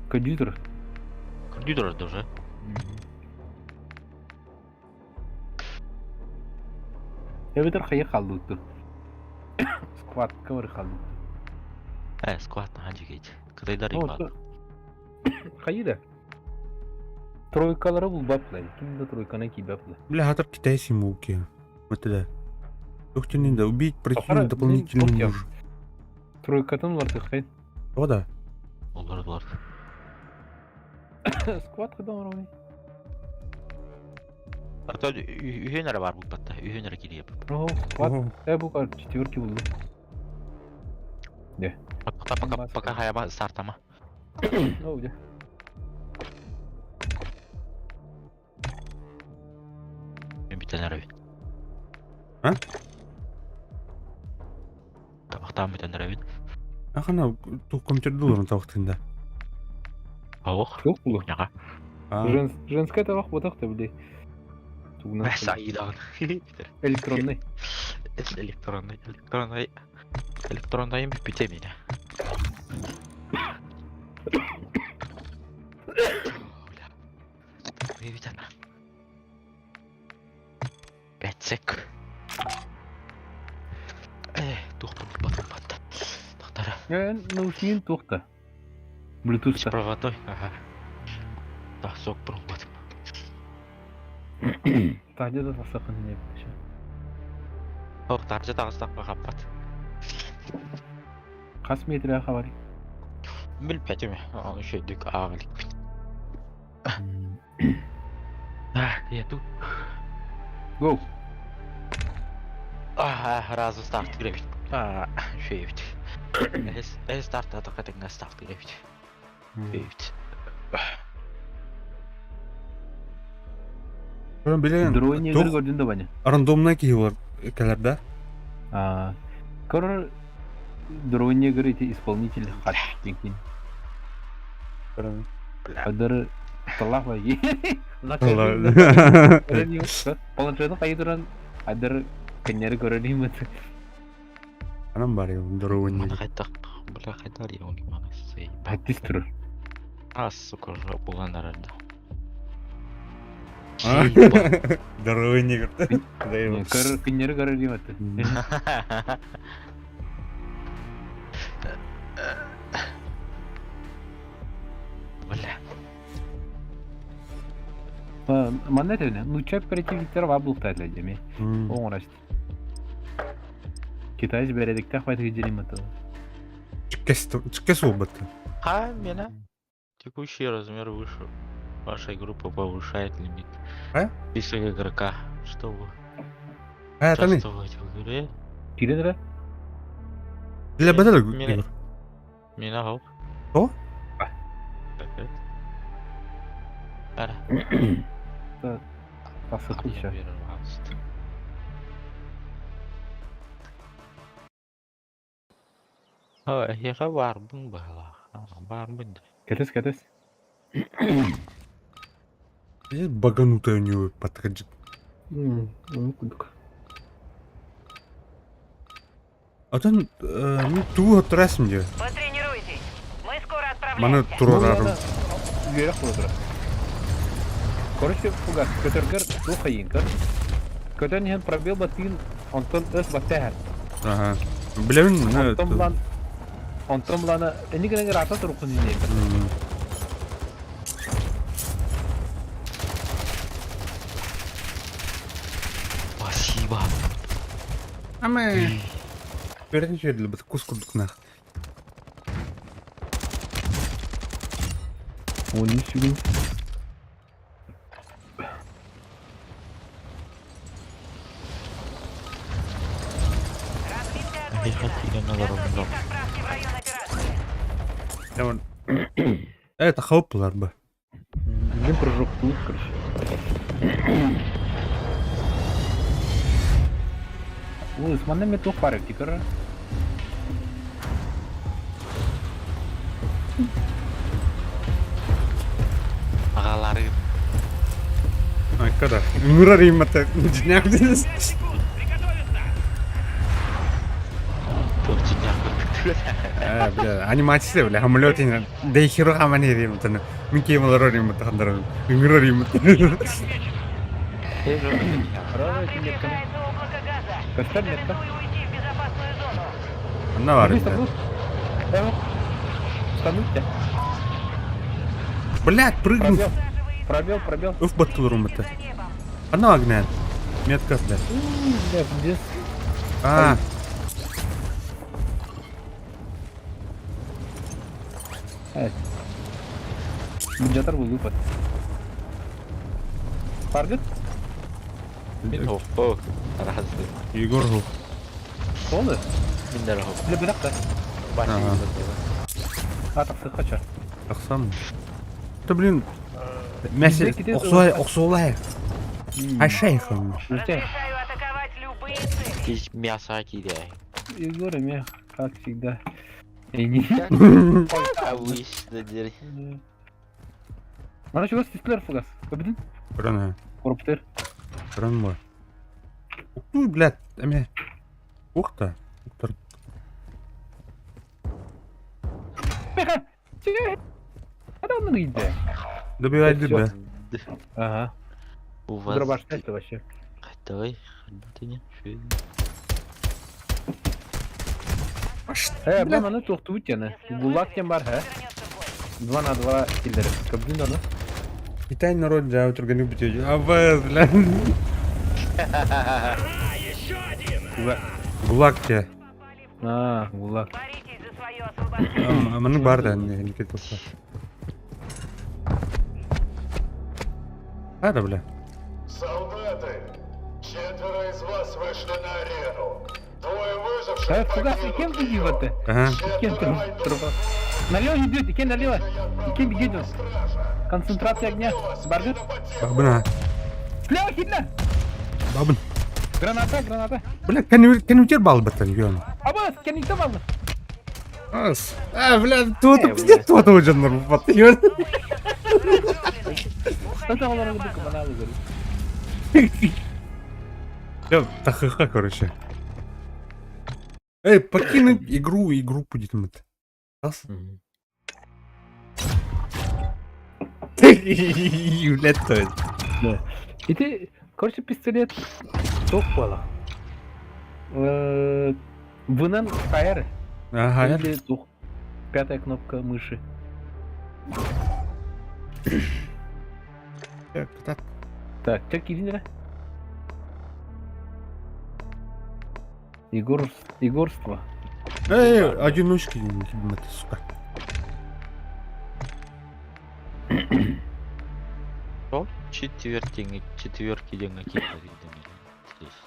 Компьютер. Компьютер даже. Эбэтэр хайа халлыттыр. Скватка бар халлыттыр. Скват на ханжигейт. Кытайдар Ну, имбал. Хайы да. Тройкалары булбаплай. Ким да тройканы кийбаплай. Бля, хатар китайский муки. Вот это. Тухтинин да убить противника Ахара, дополнительно блин, нужен. Тройкатын улартыхай. О, да. Олар булар. Скват када оровай. А то үһүн бар булбатта. Үһүн эрэ кириэп. О, скват. Ого. Э, бу кар четверки булду. Пока пока пока хаяба стартама. О, где? Мен бүтэн эрэбин. А? Табактаан бүтэн эрэбин. Ахана ту компьютер долларын табактында. Ох. Çok булу. Няга. А, Женская табак ботак та биле. Тугунан. Сайдан. Электронный. Электронный, электронный. Электронный им бүте меня. Пять сек. Тух батым батта. Тохтара. Э, наушнигин тухта. Bluetooth. Беспроводной. Ага. Так, сок батым. Тахда да тасакын не битше. Ох, таржа тагыстак бахаппат. Кас метр хабари. Бил пятиме. Аны шөйдүк агылык. А, я тут. Go. А, разу старт гребит. А, шөйбит. Эс старт атакатыңа старт гребит. Шөйбит. Билеген. Дрони тух көрдүн да баня. рандомный киһи кэлэр да? А, корор дрони эти исполнитель хат дикин. Адар Таллаах байы. Планшетын хайы туран айдар кэннери көрөр иһиммит. Анам бар здоровый. Хайдах бля хайдар я он Хаттис турар. А, сука, булан арарда. Здоровый негр. Көрөр күннери көрөр иһиммит. Бля. Манна этэ нучча оперативниктара баар бултаатыла дьэми. Оҥорос. Китаец бэрэдэктээх байтыгы дьэриммит. Чиккес буолбат. А, меня? Текущий размер выше. Вашей группы повышает лимит. А? Список игрока. Чтобы А, это не. участвовать в игре. Кирен эрэ? Для бедел. Меня. Меня хоп. О? Опять. Ара. Тахсыппыт еще. Эһиэхэ баарбын быһалаах. Баарбын да. Кэтэс, кэтэс. Баганутая у него подходит. Ону курдук. А там, ну, тугу оттарасым дии. Потренируйтесь. Мы скоро Маны отправляемся. турарарым. Үөрэх буолар. Короче, фугас, көтөргөр туох хайыҥкар. Көтөн иһэн пробел батыын, онтон өс баттаһар. Ага. Билэбин, Онтон булан, онтон булана, эни гынан ыраата туруккун иннейбин. Спасибо. Аме. Үөрэтин үөрдүлбүт кус курдук нах. Оны сүгүн. Разбивка Эһиэхэ окончена. киирэн олоробун Готовьтесь к отправке в район операции. Это хауп бы. Мин прыжок тут, короче. Ой, манна мен туох баар эбит, көр. Аҕалары Ай, когда? Мурар им это днях. туох дьиҥнээх А, бля, анимация, бля, самолете. Да и херу хамани рим это. Мин кем олорор им это хандарым. Мурар им. Рара Вам метканы. приближается облако газа. Көстөр метка. Рекомендую уйти в безопасную зону. Анна бар. Стануть. Блядь, прыгну. Пробел, пробел, пробел. Уф, баттылырым это. За небом. Анна огня. Метка, бля. Бля, без. А, Бюджетар был выпад. Таргет? Мин хоппо. Араһасы. Егор жу. Солы? Мин дара хоп. Бля, бля, Ага. А, так сыхача. Тахсам. Да блин. Мясо охсулай, охсулай. Айшейхом. Ждите. Разрешаю атаковать любые цели. Кис мясо кидай. Егор и мех, как всегда. И не. Обычно дерь. Ана чего стисплер фугас? Победин? Рана. Корптер. Ран мой. Ну, блядь, эме. Ух ты. Ух Меха! Че? А да он иде. Добивай Всё. дыбе. Ага. У вас... Дробаш это вообще. Давай, ты не. Э, бу аны туохтубут яны. Если он Гулаг выживет, тем бар, ха? вернется в бой. 2 на 2 киллеры. Кабдин аны. Китай народ жаа өтүргөн үбүтү. Абыз, блядь. Гулаг те. Попали в А, гулаг. Боритесь за свое освобождение. Маны бар да, не кетіп. А, да, бля. Солдаты! Четверо из вас вышли на арену. Двое выживших Э, фугас, покинут кем ты её. это? Ага. Кем Четверо войдут труба? Налево идет, кем налево? Кем идет? стража. Концентрация огня. Баргер. Бабына. Слева хидна! Бабын. Граната, граната. Бля, кәнүтер бал баттан, ён. Абас, кәнүтер бал. Ас. А, бля, туото пиздец, туото уже нормально, ён. Зона еще Разгромлены. Уходите Та на олорон базу. кыманаалы көрү. Все, тахыха, короче. Эй, покинуть игру, игру будет мы. Раз. Блядь, то это. Ити, короче, пистолет тоқ буола. Вынан хайар. Ага, Или тух. Пятая кнопка мыши. я- так. Так, чек киирин Егор, Егорство. Эй, одиночки, это, сука. О, четвертиңи, четверки диэҥҥэ киирдэ Здесь.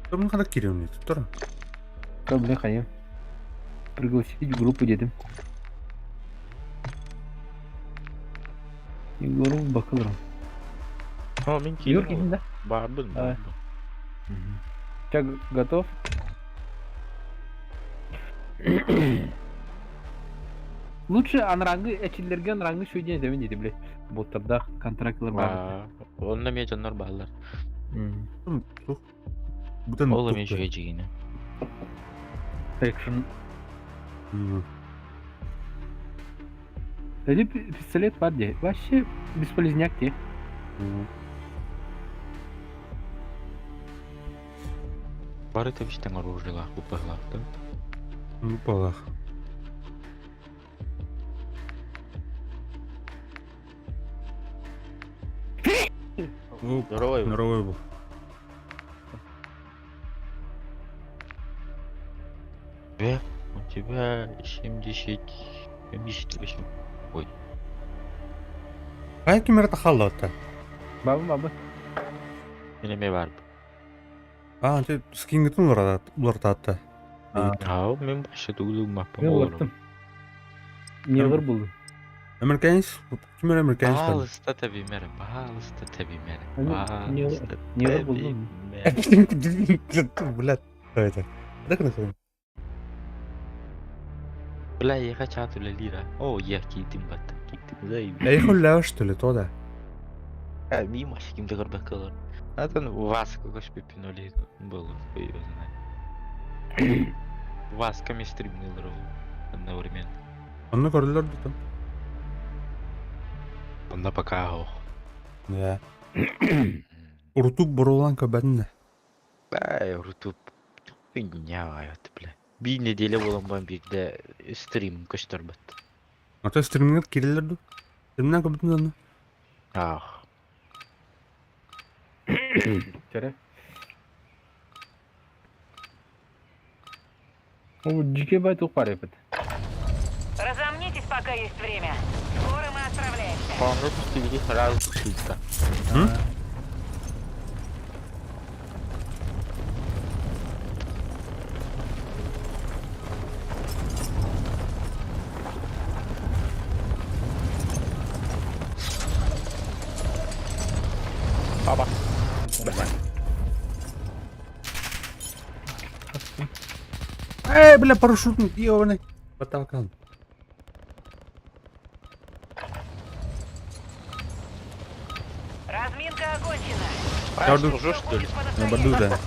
Там надо кирилл тур. Как бля, хайа. Пригласить в группу дедим. Егоров бакалром. О, мин Егор киирдим. киирдин да? Баарбын, Давай. баарбын. Чак, готов? Лучше анрангы, эчиллерге анрангы шөйден этэбин диди, блядь. Боттардаах контрактлар баар. Аа, Онно эмиэ дьоннор бааллар. Бутан Ол эмиэ үчүгэй дьигинэ. Экшн. Эти пистолет бар дии. Вообще бесполезняк дии. Бары тэбистэн оружиелаах быһыылаахтар. Ну, палах. Здоровый. Здоровый был. У тебя 70... 78. Ой. Хайа кимэр халлата? Бабы бабы. Мин эмиэ баар. А, ты скингитин уларатаатта. Аа, мин башы тугулугмаппын Мен олорум. улаттым. Негр булдум. Американец? Кимэр американец? Баалыста тэбимэр, баалыста тэбимэр, Ами, баалыста негр булдум. тэбимэр. Блядь, что это? Так нахуй. Бля, я чат үлэлиир аа. О, я киитим бат. Киитим заебись. Я их уляю, что ли, то да? А, мимо с кем-то горбакалар. А там Васка көспеппин было, хуй его знает. Васками стримнил одновременно. Онно көрөлөр да там. Онно пока ох. Да. Урутуп борулан көбәдин. Бай, рутуп. Хуйня это, бля. Биир неделя буолан баран биирдэ стрим көстөрбөт. Ата стримингер кирелер ду. Стримнен көбәдин онно. Ах. Чэрэ. О, дьикэй бай туох баар эбит. Разомнитесь, пока есть время. Скоро мы отправляемся. Хоҥҥо түстүбүтү сразу тупсуйда. Баба. Эй, бля, парашютник, ёбаный. Баталкан. Разминка окончена. Ярду. Служу, что ли? Всё будет по На баду, да.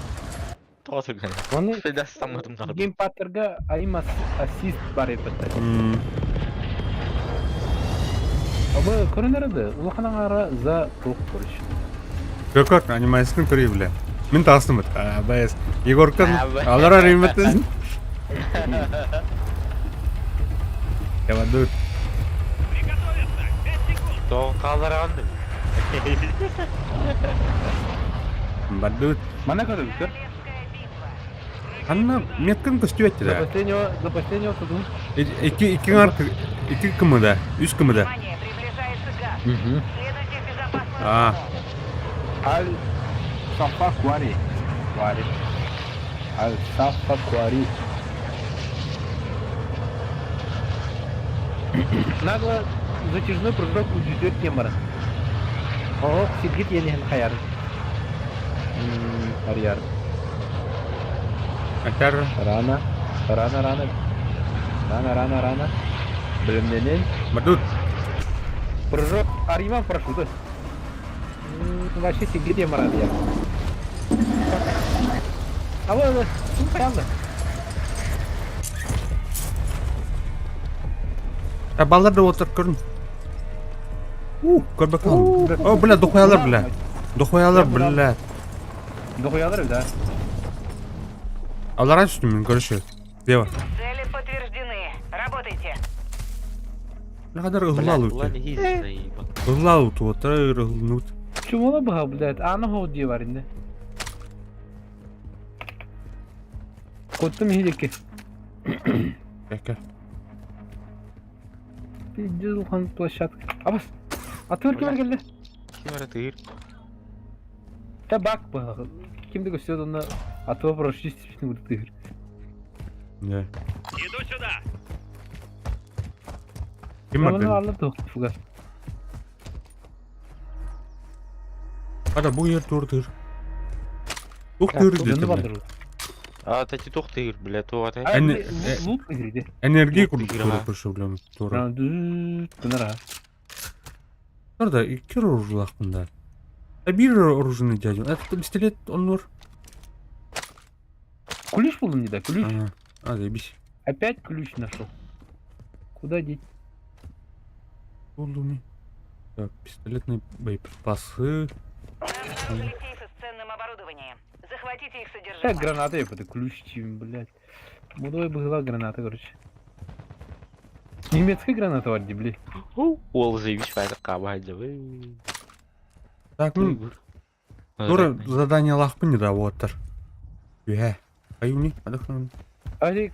Тоже, конечно. Оны Всегда сам этом надо. геймпадтарга aim assist баар эбит. Абы көрүнэрэ улахан аҥаара за туох короче. Көкөр, анимацияны көрүй, бля. Мин таастым бит. А, бэс. Егоркан, А, б- алар ариметтен. Я баду. То хааллараҕын Баду. Манна көрөбүт көр. Королевская битва. Анна меткин көстүбэт За да. последнего, за последнего тутун. Икки икки ар икки кымыда, үс кымыда. Внимание, приближается газ. Следуйте в безопасную А. зону. Аль Сафа Куари. Куари. Аль Сафа Куари. Нагло затяжной прыжок үдүтүөр темара. Оох, сиргит иэнин хайар. Арьяр. Атар. Рано. Рано, рано. Рано, рано, рано. Билимненин. Бадут. Прыжок Ариман парашюты. Вообще сигде марат я. А вот, правда. А баллар да отыр көрүн. У, көрбөк О, бля, дохуялар, бля. Дохуялар, бля. Дохуялар, да. Алар үстүмүн көрүшү. Дева. Цели подтверждены. Работайте. Кадар ыллал Блядь, үтө. Ыллал үтө, отыр ылнут. Чумала быха, блядь, аны хоу дии бар инде. Коттум иһидикки. Кәкә. Пиздец улахан площадка. Абас! Атыр ким келди? Ким эрэ тыыр? Та бак быха. Кимди көстөт онно атыба прошли степени курдук тыыр. Да. Иду сюда! Ким Оны бар? алла тух фугас. Ада бу ер тур тыр. Ух тыр Жөнү деді. бардыр. А, тати туох тыыр, бля, туох атай. Әне- Лут игриде. Энергия Ух, курдук тыгыр, тура а. көршө билем. Тура. Дүт кынара. Турда икки оружлахпын да. А бир оружный дядя. Это пистолет он Ключ булдум не да, ключ. А, заебись. Опять ключ нашел. Куда деть? Булдуми. Так, пистолетные боеприпасы. Мы обнаружили сейфы с ценным оборудованием. Захватите их Так, содержимое. граната я это ключ, чем, блядь. Мудой была граната, короче. Немецкая граната варди, блядь. Ол заебись, файда кабай, Так, ну, тура задание лахпын да оттар. Үһэ. Аюни, адахнан. Али,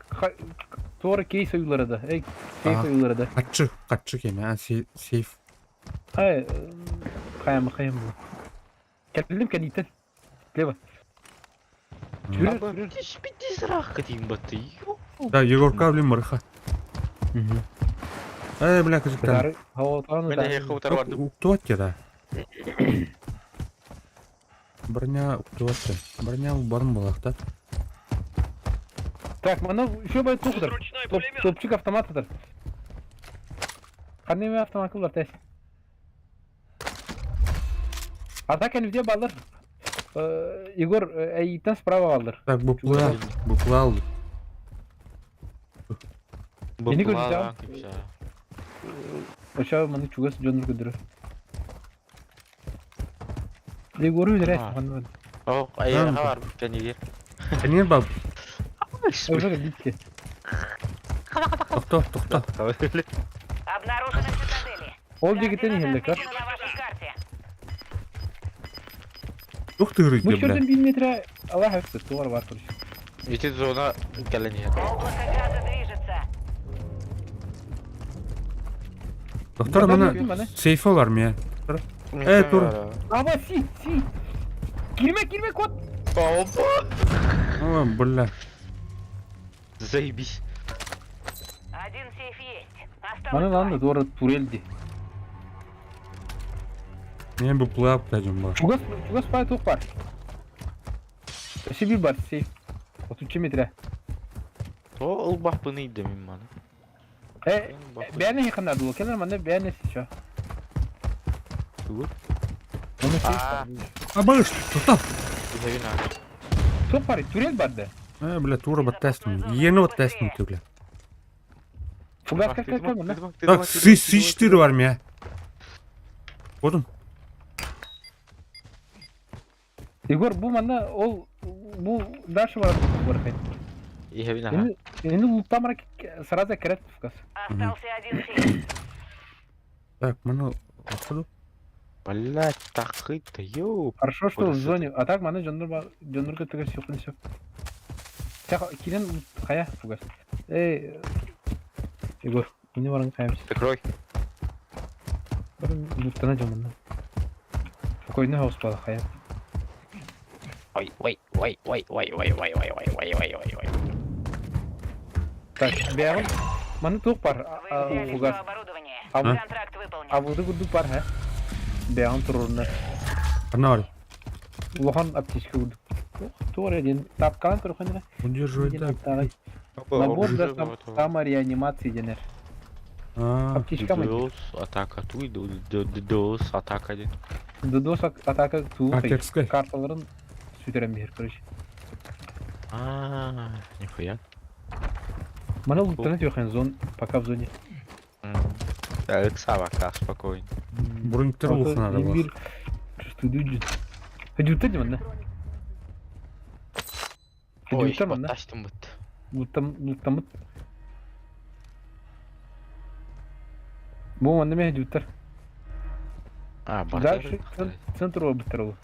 туора кейс ойулары да. Эй, кейс А. ойулары да. Катчы, катчы кеме, а сейф. Ай, хаям, хаям был. Кәллим кәнитен. Слева. Жүрер, жүрер. Да, Егорка, блин, марха. Эй, бля, кажется, Тары, хаватаны да. Уктуат да. Броня уктуат. Броня барым балахта. Так, мана еще бай тухтар. Ручной пулемет! Топчик автоматыдыр. Қандай мен автомат кылар тәс. Атака где балыр? Егор, әйттен справа балыр. Так, бупла, бупла. Мени көрдү Оша маны чугас жонур көдүрө. Егор үдүрәс А. маны. Ок, аяга бар кәнигер. Әнер баб, Уже битте. тохто, тохто. Обнаружены цитадели. Ол жигиттен Координаты хеллек. отмечены на вашей карте. Ух ты, рыйды, Бу бля. черден 1 метре Алла хәфсез, туар бар короче. Ити зона кәләнигер. Облако газа движется. Доктор, мана сейфі бар ме? Э, тур. Аба си, си. Кирме, кирме кот. Опа! О, бля. Заебись. Один сейф есть. Осталось Мана два. ланда туар турелди. Мен бупла дядям бар. Чугас, чугас пай тук бар. Эше бир бар сейф. 33 метре. То ул бапыны иде мин мана. Э, бәне якында дул. Келер мана бәне сича. Тугур. Оны сейф А. бар. А баш, тохто. Тук бар, турел бар да. Э, бля, тура баттастым. Ені баттастым, ты, бля. Фугас как как мана. Так, сы, сы 4 бар ме? Бодум. Егор, бу мана ол бу дальше бар бар хай. Иһәбин Эни луттамара сразу керет фугас. Остался один сейф. Так, мана отходу. Блять, такы-то, ёп. Хорошо, что в Подожди. зоне. А так мана жоннур бар, жоннур көтөгөр сюкун сюк. Так, кирен хая фугас. Эй, Егор, не баран хаямс. Прикрой. Баран луттана жоннур. Спокойно хаус бала хая. Ой, ой, ой, ой, ой, ой, ой, ой, ой, ой, ой, ой, ой. Так, бягын. Мана тук бар, Вы взяли фугас. все оборудование. А вы- Контракт выполнен. А буду гуду бар, ха? Бягын турурна. Ана бар. Лохан аптечка гуду. Тур один. Тапкан турханра. Удерживать, да. Набор для самореанимации денер. Аа, Аптечка ма DDoS атака туй DDoS атака диэн. DDoS атака тугу Хакерскай. карталарын сүтэрэн биһэр, короче. Аа, нихуя. Маны луттана түөхэн зон, пока в зоне. Так, пока спокойно. Бронниктер улахан надо Бир чувствую Хадюта ди манна. Ой, Хадюта манна. тастым бут. Луттам луттамыт. Бу манна мен хадюттар. А, Дальше центр обыттар ол.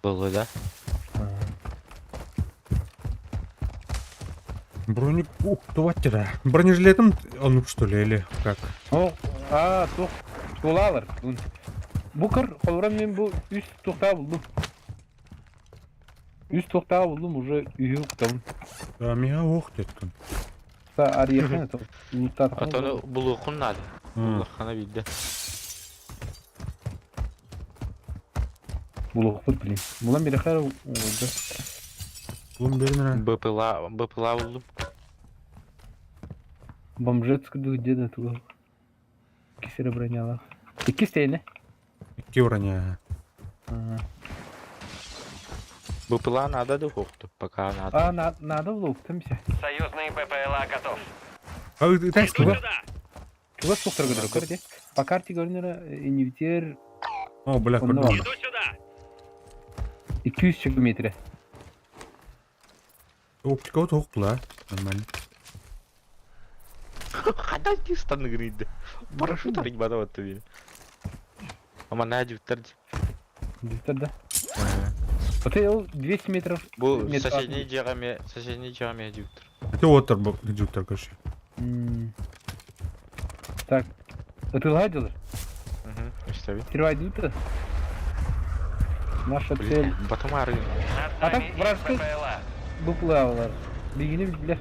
Было, да? Броник, ух, давайте Бронежилетом, а ну что ли, или как? О, а, тух, тулалар. Бу кыр, холбура мен бу үс тухтаа булдум. Үс тухтаа булдум, уже үйү уктабын. Да, мига ох деткин. Та арияхан это. А то ну булуохун надо. Булуоххана биирдэ. Булуохпут, блин. Булан бирэхэр уолда. Булун берин БПЛА, БПЛА булдум. Бомжецкий дух деда туга. Кисere бронялах. Иккис тейне. Икки броня. БПЛА надо духовку, пока надо. А, на, надо булуохтум се. Союзный БПЛА готов. А ты так что? Чугас тухтар көдөр көрде. По карте көрүнөр инвитер О, бля, Онно көрдүм. бар. 200 метре. Оптика вот бла. Нормально. Хада ти станы грид. Парашют арыйбада вот тебе. Ама на дюттер. Дюттер да. Вот это 200 метров. Бу Метр соседний жагаме, соседний жагаме дюттер. Это вот дюттер, короче. Так. Это ладил? Угу, что Открывай дюттер. Наша цель. Батым арыйм. Над А так нами их вражеский- БПЛА. Дуплавлар. Бигини билер.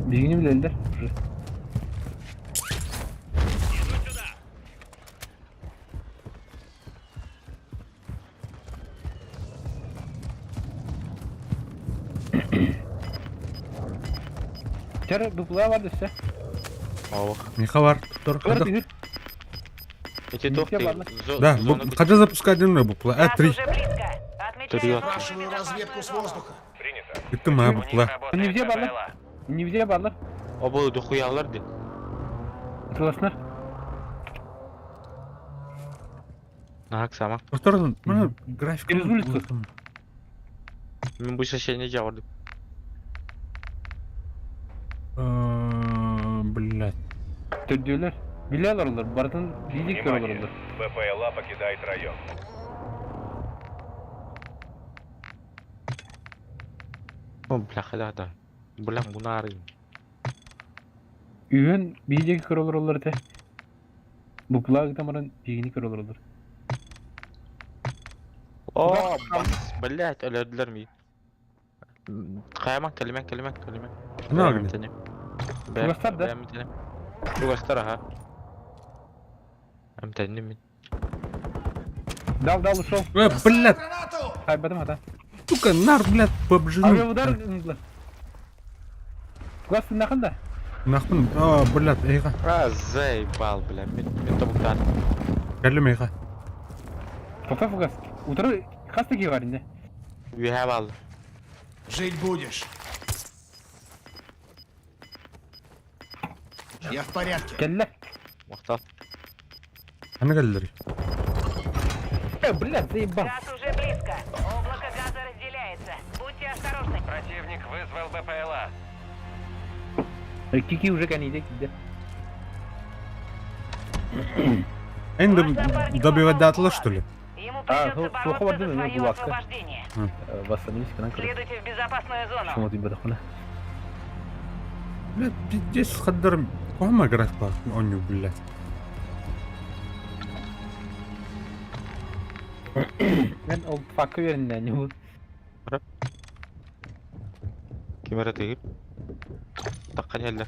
Бигини билелер уже. Тер дупла бар десе. Ох. Миха бар. Тур. Тур дигир. Эти тохты. Да, хочу запускать одну букла. А, Газ три. уже близко. Отмечаю Три. новую Спрашиваю разведку с безопасную зону. воздуха. Это моя У них букла. работает Не где бабла? БПЛА. Не везде барлар. Обы духуялар ди. Тыласнар. Нахак сама. Повторно, ну, графика. Через улицу. Мен бу соседний жагырды. Блять. Төрдүлөр. Билелер олар. Бартын билик Внимание! олар. БПЛА покидает район. О, бля, хада да. Бля, буна арыйм. Үйөн билик көрөлөр олар те. Букла тамарын бигини көрөлөр олар. О, бас, блядь, өлөдүлөр ми. Каяман, калиман, калиман, калиман. Ну, агни. Чугастар, да? Чугастар, ага. Амтаним мин. Дал, дал, ушел. Блядь, Гранату! Хайбадым ата. сука, нар, блядь, PUBG. Авиа удар ыңгыла. Класс наханда. Нахпын, а, блядь, эйга. А, заебал, бля, мен мен тобуктан. Кәлем эйга. Тоқта фугас. Утыры хаста ки бар инде. Үйәп алды. Жить будешь. Я в порядке. Келле. Мақтал. Аны кәлдер. Э, блядь, заебал. Газ уже близко. Облако газа разделяется. Будьте осторожны. Противник вызвал БПЛА. Кики уже кәнейде киде. Энди Ваш напарник добивать попал в датла, ГУЛАГ. что ли? Ему А, придется ну, бороться плохого за дына, ну, свое ГУЛАГка. освобождение. Восстановись канал. Следуйте в безопасную зону. Шумо ты бадахуна. Блядь, пиздец, хаддар. Кoma графика, оню, блядь. Мен ол факы беринде не бу. Кемера тегип. Таққан елдер.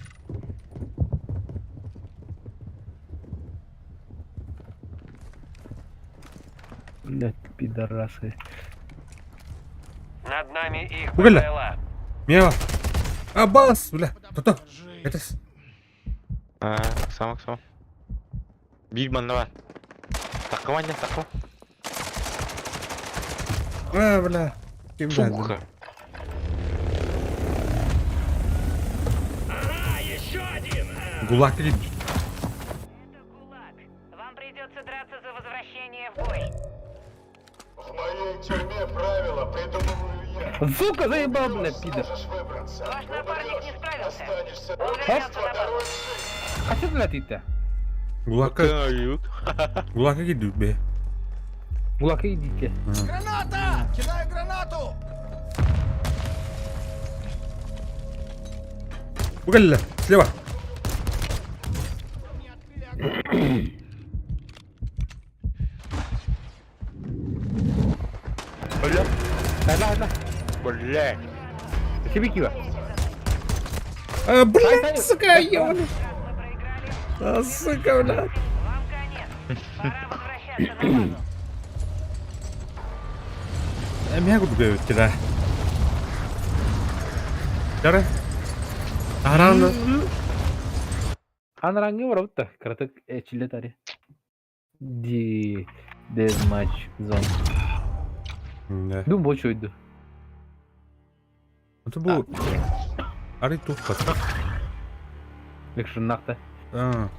Блядь, пидорасы. Над нами их Угля. БПЛА. Мева. Абас, бля. Тото. Это с- Аа, сама сама. Биир манна бар. Такка манна, такка. А, бля. Ким бля? Сука. Гулаг или Это ГУЛАГ. Вам придется драться за возвращение в бой. В моей тюрьме правила придумываю я. Сука, заебал, бля, Умрешь, пидор. сможешь выбраться. Ваш напарник не Умрешь, справился. Останешься. Он вернется на базу. Хачы бля титтэ. Гулакка Аюк. Гулакка кидут бе. Гулакка идите. Граната! Кидаю гранату! Угля, слева. Хайла, хайла. Бля. Тебе кива. А, блядь, сука, ёбаный. Раз мы проиграли, А, сука, бля. вам конец. Пора возвращаться на базу. А меня куда кидай. Кара. Арана. Анаранга барабыт да. Кыратык эчиле тари. Ди Deathmatch Zone. Да. Дум боч ойду. Это был... Ари тухпат. Лекшыннакта. А.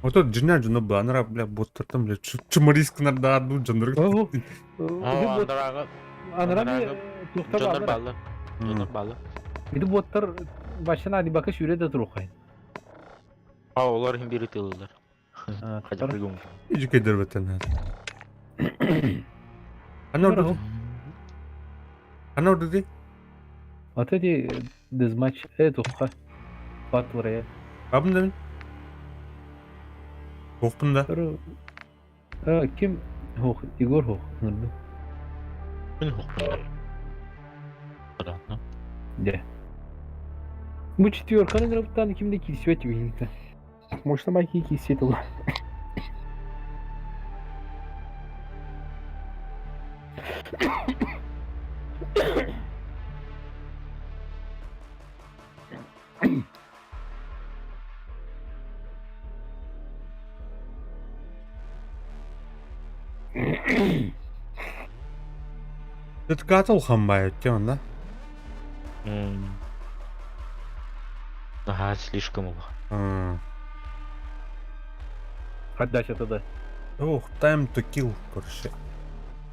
Вот тут джина джуна бла, анара, бля, боттартан, бля, чумариск нар да ду джандыр. Оо, андарага. Анарами тухта Дьоннор баалар. бааллар. Дьоннор бааллар. Ити боттар башына ани бака сүүрэ да турухайн. А, олар иһин биир ытыалыыллар. Хотя пригум. Ижи кедер бетен. Ана Ана орды Ата ди deathmatch э тухха. Battle Royale. Бабын да мен. Тоқпын да. А, ким хох, Егор хох, нырды. Мин хохпун. Понятно. Де. Бу четверканы нырыптан кимде килсибет бигинте. Может, майки килсибет ол. Түткат улхан бай өткен да. Ага, слишком улахан. Отдача тогда. Ох, time to kill, короче.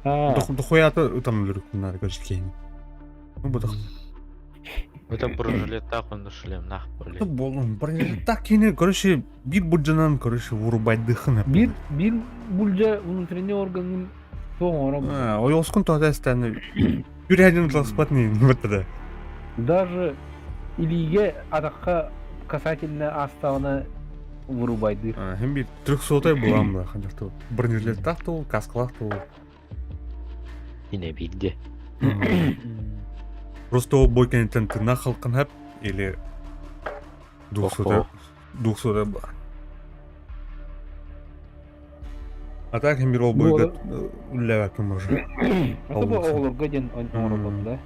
А, Дохуя-то там лүрүкүннар короче кейин. Ну, бу Это бронежилеттах он шлем, нах, Это блин. болун. Так кини, короче, бир бурджанан, короче, вырубать дыхына. бир бир бульжа внутренний органын тоңором. Ойоскун тода станы. Юрядин ласпатны бытыда. Даже илиге адакка касательно астауна вырубайды. Хем бир трехсотай булам ба, ханжакты. Бронежилет тахты каскалах тул. Ине бидде. Просто ол бойкенеттен тына халкын хап или двухсотай двухсотай ба. А так хем бир ол бойга үлләбәкин може. Это бу оҕолорго диэн оҥороллор да.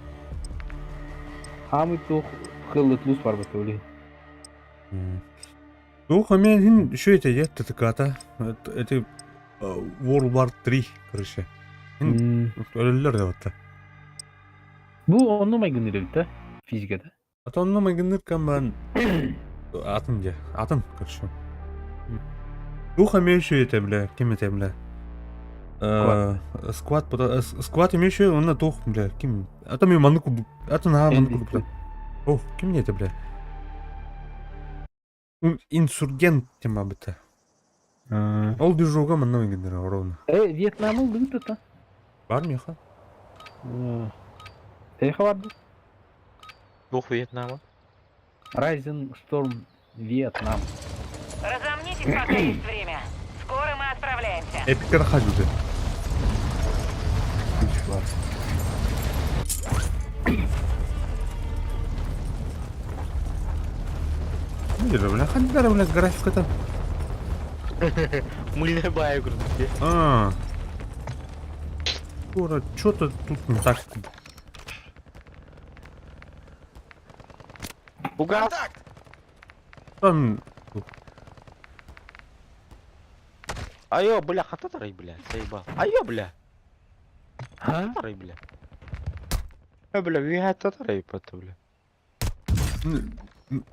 Хаамый туох кыллыт лус бар бата ули. Ну, мен хин еще это я ТТК-та. Это World War 3, короче. Өлөлөр да батта. Бу онну майгын да физикада. А то онно майгынныр камбан атын де, атын, короче. Дух еще это, бля, кем это, бля? Сквад, сквад имеющий, он на тух, бля, кем? А там и мануку, а то на мануку, бля. Ох, кем мне это, бля? Инсургент тема быта. Ол движуга манна майгынныр ровно. Э, Вьетнам ылдыгыт Бар меха. Тэйха барды. Дух Вьетнама. Rising Storm Вьетнам. Разомнитесь, пока есть время. Скоро мы отправляемся. Эпикер хажуды. Не бля, хандара, бля, графика-то. Мыльная бая, говорю. А. Дура, что-то тут не так. Фугас! Контакт! Там Айо, бля, хата тарай, бля, заебал. Айо, бля. А? Тарай, бля. Э, бля, виха татарай, пата, бля.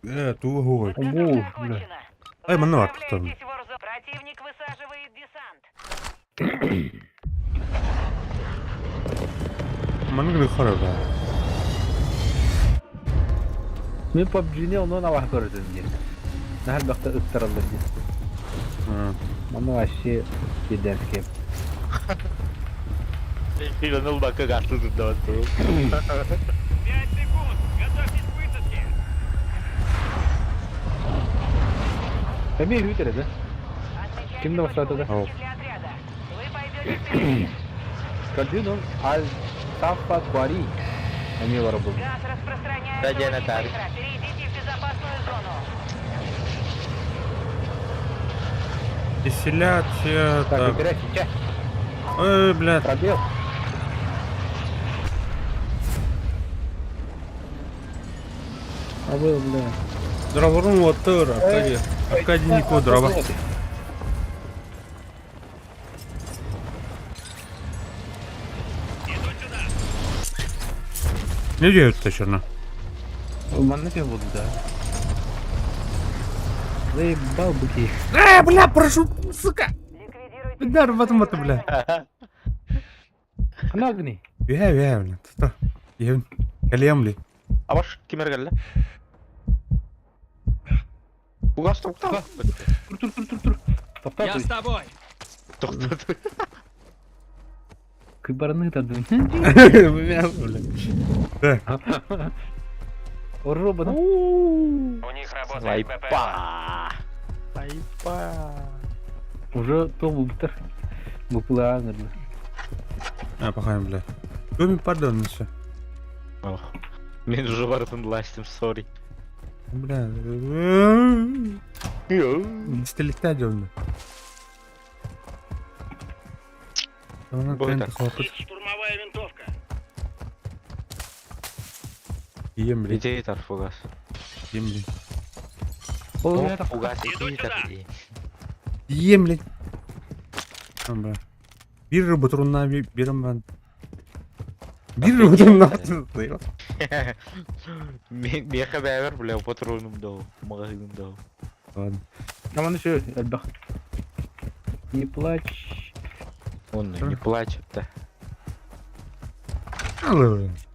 Э, тугой. Подготовка О, бля. окончена. Ай, Вы манар, отправляетесь в Орзо. Противник высаживает десант. Маннык хара баа. Мин PUBG-ни онон абаһа көрөтүм диэн. Наһаа элбэхтэ ыттараллар диэн. Манна вообще пидорские. Филанул бака гасту тут давать. 5 секунд! Готовьтесь к высадке! Эмиэ үтэрэ да? Отмечайте Ким да точку бассаата да? высадки для отряда. Вы пойдете впереди. Кадыну Аль Сафа Куари. Эмиэ бара буолла. Газ распространяется Да, очень Диана Тарик. быстро. Перейдите в безопасную зону. Дистилляция, Так, так. үтэрэ чэ. Ой, блядь. Пробел. Пробел, бля. Драворун латыр, Аркадий. Аркадий Нико, дрова. Не делают-то черно. Манна тебе буду, да. Заебал быки. Э, бля, прошу, сука. Ликвидируйте Да, рват бля. Хана гни. Вя, вя, бля. Та. Ем. Калемли. А ваш кимер келле? Фугас тоқтау. Тур тур тур тур тур. Тоқтаа Я с тобой! Тоқтады. Кыбарны тадым. Бля, бля. Оробана. У них работает БПЛА. Вайпа. Вайпа. Уже то буптар. Бупла, наверное. А, похаем, бля. Доми пардон, все. Ох. Мен уже бартын ластим, сори. Бля. Дистиллята дённо. Бой так. Штурмовая винтовка. Ем, блядь, Иди тар фугас. ем, блядь. Ол О, Фугас, иди тар. Ем, блядь. Там, бля. Бир батруна, бирм бан. Бир батруна. Меха бәбер, бля, патроным дау, магазиным дау. Ладно. Аман еще альбах. Не плачь. Он не плачет-то. Алло, блядь.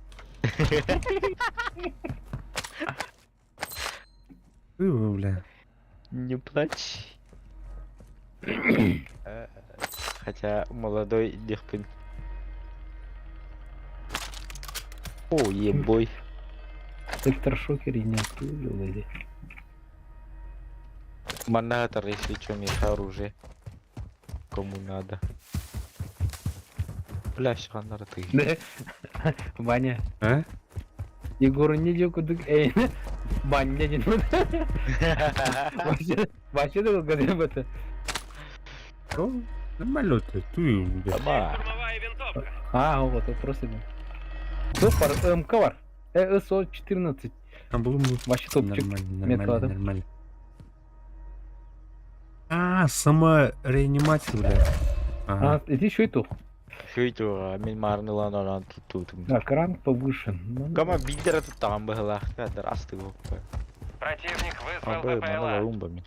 Ты, бля. Не плачь. Хотя молодой дехпын. О, ебой. Электрошокер не оттуда. Манатор, если чё, меха оружие. Кому надо. Бля, все, ты. Ваня. А? Егору не делай кудык. Эй, Ваня не надо. Вообще, вообще такой гадаем это. Ну, нормально ты, ты, блядь. Ама. Штурмовая винтовка. А, вот, это просто. Кто пар МК бар? СО 14. Там был Вообще топчик. Нормально, нормально, Метлада. нормально. А, самореанимация, бля. Ага. А, иди еще и ту. Хүйті, мен марнылан оран тұтудым. Так, ранг повышен. Ну, Кама бидер тұттаған бұғылақ, кәдір асты көп. Противник вызвал Абы, мана БПЛА. лаумба мен.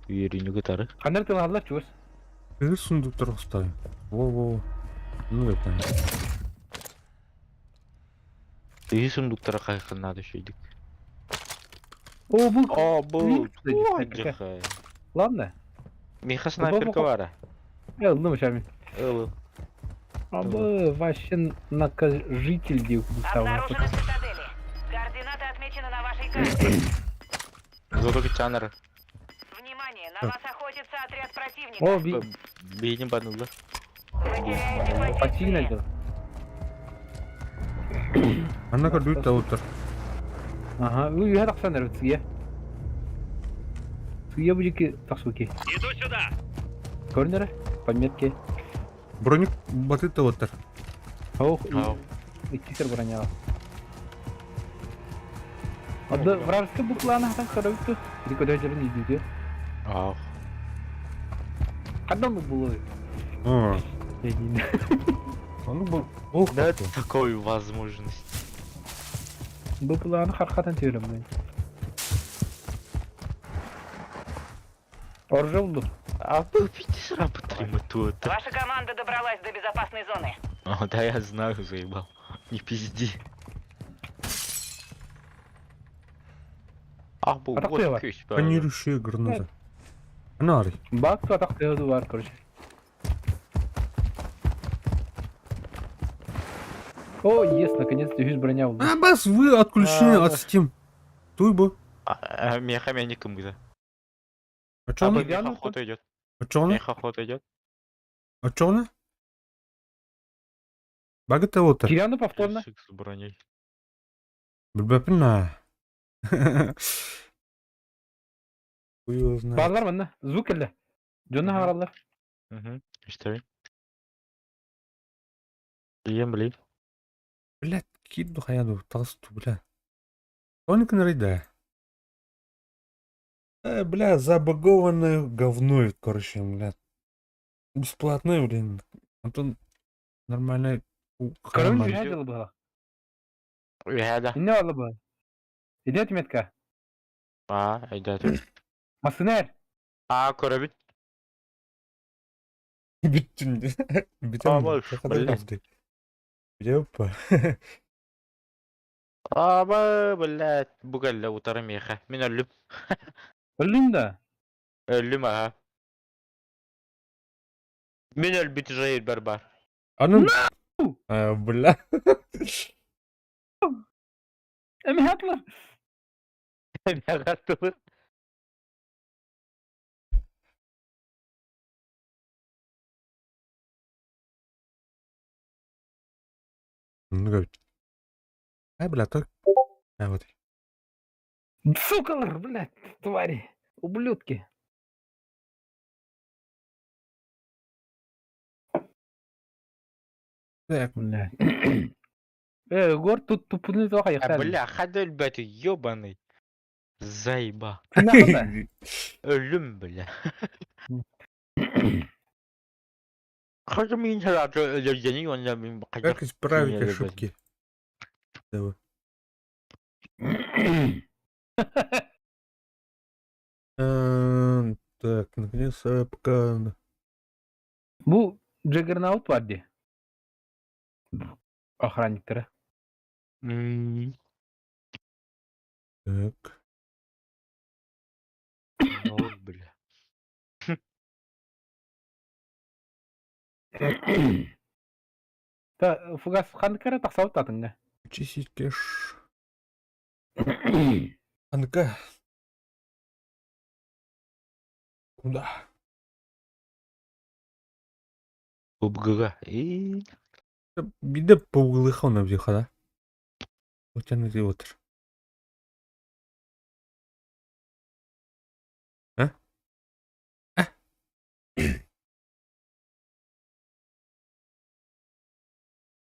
Үйіріні көтары. Ханар ты ладно, чувас. Ты сундук ставим. Во-во. Ну это. Үй сундуктара қайқынады шүйдік. О, был. О, бұл. Ой, кстати, Ладно. Меха снайперка бара. Я думаю, сейчас. Ылы. Абы, вообще накажитель дел. Обнаружены цитадели. Координаты отмечены на вашей карте. Зото кичанар. Внимание, на вас охотится отряд противника. О, би... Бейнин банылы. Вы теряете Почти позиции. надел. Она как дует аутер. Ага, ну я так санар цие. Цие будет тахсуки. Иду сюда! Корнеры, пометки. Броник батыт аутер. Ох, Ау. и кисер броня. Ады вражеский букланы хатан көрөбүт Ити көтөчөрүн издүүтү. Ах. Хандан булуй? А, Ну, бу ох, Да такой возможность. Бу планы хархатан түөрөм. Оружие булдум. А вы видите, работаем тут. Ваша команда добралась до безопасной зоны. О, да я знаю, заебал. Не пизди. Ах, бу А так вот ты күс Планирующая граната. Нары. Бак атак тыгы бар, короче. О, ес, наконец-то үс броня булдум. А, бас, вы отключены А, от Steam. Туй бу. Меха меня будет. А чё он? Меха охота идет. А чё он? Меха охота идет. А чё он? Багата вот. Киряну повторно. С броней. Билбеппин Хуй его знает. Баалар манна. Звук кэллэ. Дьонно Мгм. хагараллар. Угу. Что? Ем, блин. Блядь, киду хаяду, толсту, бля. Он рейда. Бля, забагованное говно, короче, бля. Бесплатное, блин. Антон нормально. Короче, үһэ дылы быһа. Да. Инне алла быһа. Идет метка. А, идет. Масынер. А, көрөбүт. Бүттүн. А, больше, блядь. Опа. Аба, блядь, бу кэллэ утары миэхэ. Мин өллүм. Өллүн да. Өллүм аха. Мин өлбүт уже бар бар. А ну. А, бля. Эми хатлар. Миэхэ Ну, говорит. А, бля, так. А, вот. Сукалар, блядь, твари. Ублюдки. Так. Блядь. Гор тут тупуны тоха А, яхтар. бля, хада өлбөтү, ёбаный. Заеба. Өллүм, бля. Хада мин сараты өлөрдени онна мин Как исправить Меня ошибки? Давай. Так, наконец, пока... Бу Джаггернаут бар ди. Охранниктары. Так. Ну, бля. Та фугас ханыкара тахсабыт татыңга. Чистить кэш. А ну-ка. Куда? УБГ. И Биде паугылыха на бзиха, да? Вот я на отыр. А? А?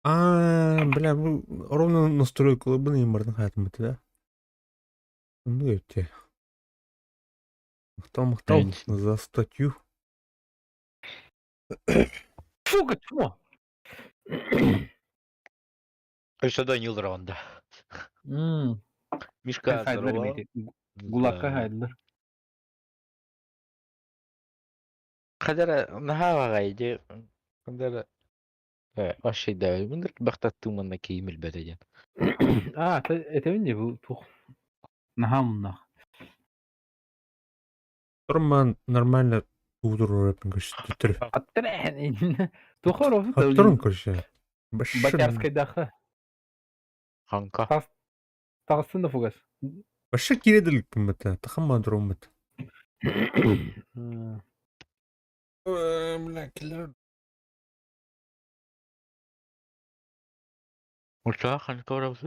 А, бля, бу ровно настройка лыбын имбардың хаятым бітті, да? Ну, өте. Мақтал, мақтал за статью. Сука, чмо. Өссө Данил раундда. Мишка, Хайдылар здорово. бейти. Гулакка хайдылар. Хадара наһаа иди. Хадара вообще да, мин бахтаттым манна кийим билбэт диэн. А, это не бу тух. Нахамнах. Роман нормально тудур рэпинг түтүр. Аттырэн. Тухоров. Хаттырын короче. Башын. Батярской даха. Ханка. Тағысын да фугас. Башы киреділік біміті. Тахамма дұрумыт. Бля, киллер. Ульта ханка барабыз.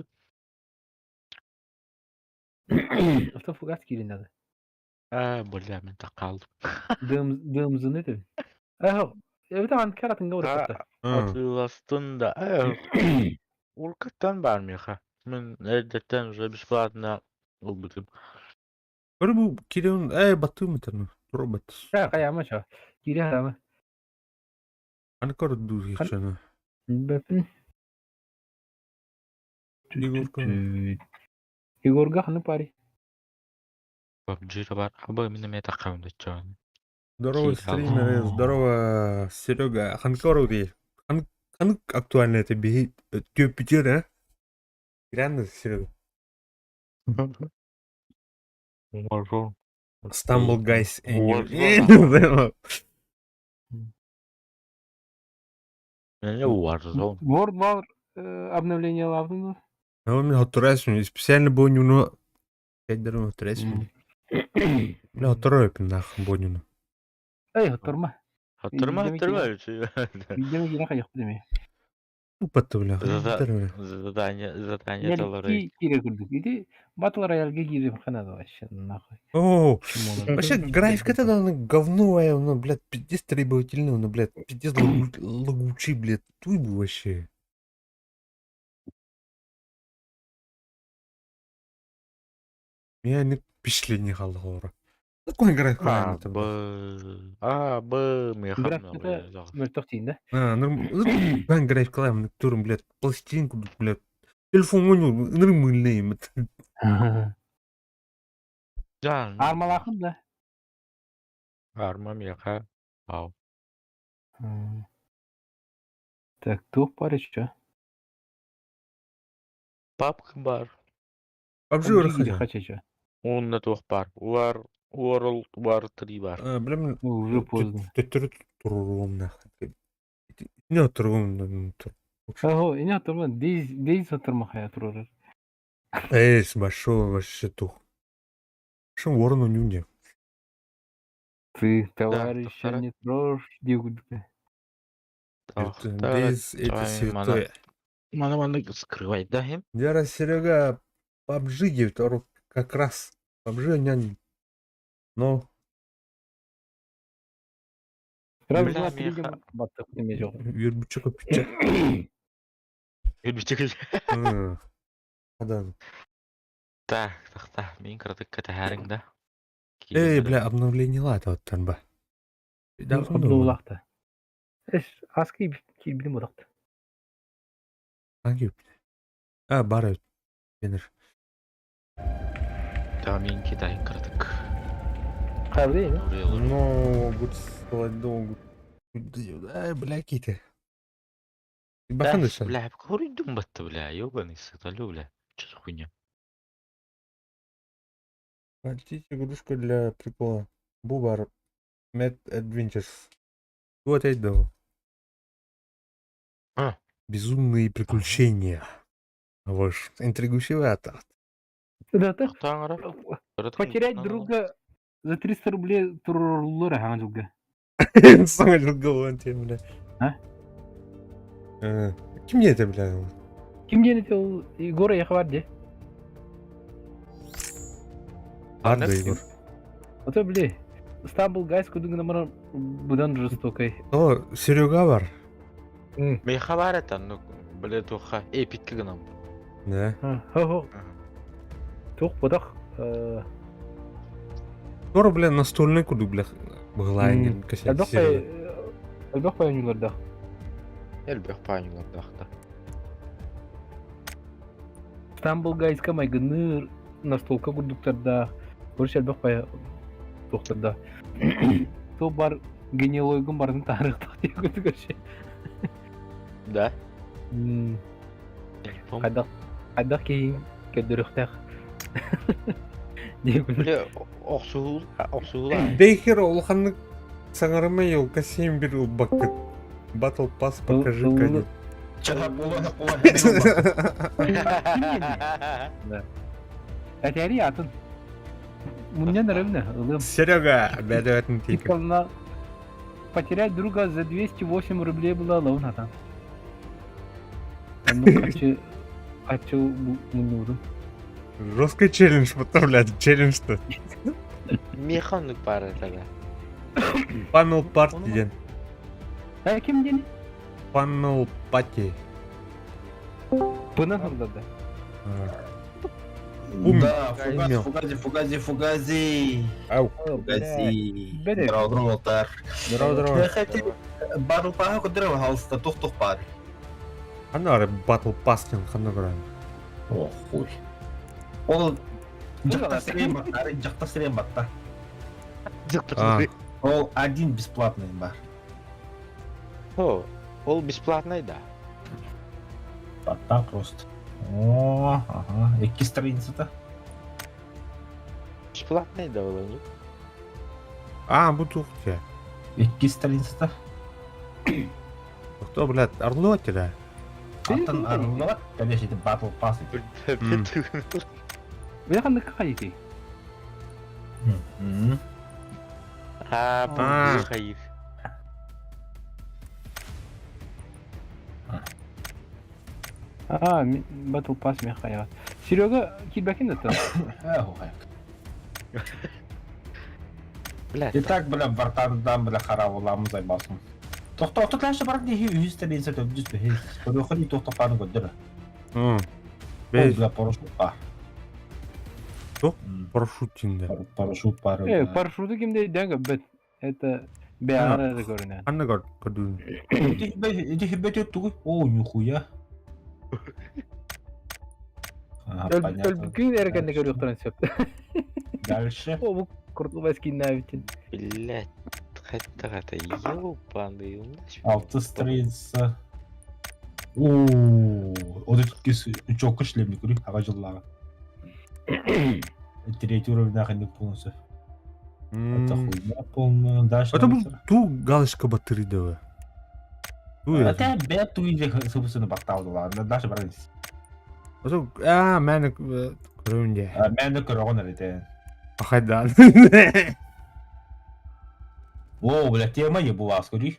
Авто фугас кирин надо. А, бля, мен такалдым. Дымзын это. Ах, это анкаратын говорит. Атыластын да. Уркаттан бар меха. Мен эрдеттен уже бесплатно. Ылбытым. Көрө бу кирион э баттыым этэн робот. Хайама чо. Кире хама. Аны көрдүү хичэне. Билбэппин. Егорка. Егорга ханы пари. PUBG бар. Аба мин эмиэ таххабын доччоон. Здорово, стримеры, здорово, Серега. Ханкору дии. Хан хан актуально это биһи түөппүтүөр, а? Гранда, Серега. Warzone. Stumble Guys Warzone. Не Warzone. World War обновление лавны. Ну, мен хотурасым, специально бонюну. Кайдерым хотурасым. Бля, хотурайпын нахуй бонюну. Эй, хотурма. Хотурма, хотурма. Видимо, кире хайах деме. Упатты, бля. Задание, задание доллары. Кире күрдүк. Иди Battle Royale киирим ханада вообще нахуй. О, вообще графика-то она говно, ну, блядь, пиздец требовательный, ну, блядь, пиздец лагучий, блядь, туй бы вообще. Я не впечатление халлора. Такой графика. А, Б, А, Б, Графиката мөлтөх дейін да? А, норм, бан графикалар, турым, блядь, пластинку, блядь, телефон нормальный. Жан. Армалахын да. Арма меха. Ау. Так, туох бар еще? Папка бар. PUBG хочу. Онна туох бар. War World War 3 бар. Блин, уже поздно. Турурум нахуй. Не турурум. Ого, не турман, дейз дейз турмахая турурар. Эй, большого вообще тух. Шым ворону нюнде. Ты, товарища, не трожь, дегудка. Без это святое. Мана мана скрывать, да, им? Яра Серега PUBG как раз. PUBG нянь. Но. Раз, два, три, баттық неме жоқ. Юрбүчө көпүчө. Юрбүчө Адан. Так, так, так, мин кырдык катахарың да. Эй, бля, обновление лата оттан ба. Да, обновлахта. Эш, аски килбилим одакты. Анги. А, бар Бенер. Да, мин китай кырдык. Кабри, Ну, гуд долго. Ай, бля, кити. Бахан Бля, көрүндүм батты, бля, ёбаный сыталю, бля. Что за хуйня? Хотите игрушку для прикола? Бубар. Mad Adventures. Вот я дал. А. Безумные приключения. Ваш интригующий атат. Да, так. Потерять друга за 300 рублей турурлар хаҥа дьылга. Саҥа дьылга буолан тиэн, бля. А? Ким не это, бля? Ким диэн это ол Егор яха бар де. Арда Егор. А то, бля, Стамбул Гайс кудугuna мара будан жестокой. О, Серега бар. Меха бар это, ну, бля, туха, эпик гынан. Да. Хо-хо. Тух бодах. Тора, бля, настольный куду, бля, быглайын касет. Элбэх паянюларда. Элбэх паянюларда, да. Стамбул Гайска майгыныр настолка курдуктарда. Көрүш элбэх пая туохтарда. То бар генеалогын барын тарыхтах диye көрүш. Да. Хайдах хайдах кейин көдөрөхтөх. Бля, охсуул, охсуула. Бейхер улаханнык саҥарыма елка 7-1 ылбаккыт. Battle Pass покажи конец. Әтәри атын. Муннан равно, ылым. Серега, бәдәвәтен тейкер. Типа Потерять друга за 208 рублей было ловно там. Ну, хочу, хочу муннуру. Жесткий челлендж потом, блядь, челлендж-то. Механик пара тогда. Панел парти ден. А ким день? Панел пати. Пына да. Да, фугази, фугази, фугази, фугази. Ау. Фугази. Здорово, здорово, Здорово, здорово. Battle Pass көтөрө хаалыста тух-тух баар. Ханна баар Battle Pass диэн ханна көрөн? О, хуй. Ол дьахтар сирейин батта, дьахтар сирейин батта. Дьахтар Ол один бесплатный бар. О, ол бесплатный да. Батта просто. О, ага, икки страницата. Бесплатный да ол не? А, бу туох дии. Икки страницата. Кто, блядь, Орло тебя? Антон Орлова, конечно, это Battle Pass. Бля, ханнык хайытый? А, А. хайыр. А, Battle Pass мен хайа. Серега килбәкин это. Блядь. Итак, бля, вартардан, бля, харавуламыз айбасын. Тохто, охто бар дихи үһүс страница төрдүс бэһис. Көрүөхүн тохто пааны көрдөрө. М. Ол, Бей, бля, парашют бар. Туох? Парашют диэн. Парашют бар. Э, парашюты кимде дәңге бит. Это бәгәр эрэ көрүнэ. Ханна көр көрдүүн. Ити хиббете тугуй. О, нихуя. Ага, понятно. Өлбүкүн эрэ кэннэ көрүөхтэрин сөп. Дальше. О, бу куртулбай скиннээбитин. Блядь, хотя ёбаный у нас. Алты страница. О, вот этот чокка шлемник, көрүй, аға жыллаға. Третий уровень нахрен полностью. Это хуйня полная. Дальше. Это был ту галочка батырыдова. Ту Это бе ту или собственно батталды Дальше брались. А, мен көрөм де. Мен көрөгөн эрите. Ахайдан. О, бля, тема ебула, скажи.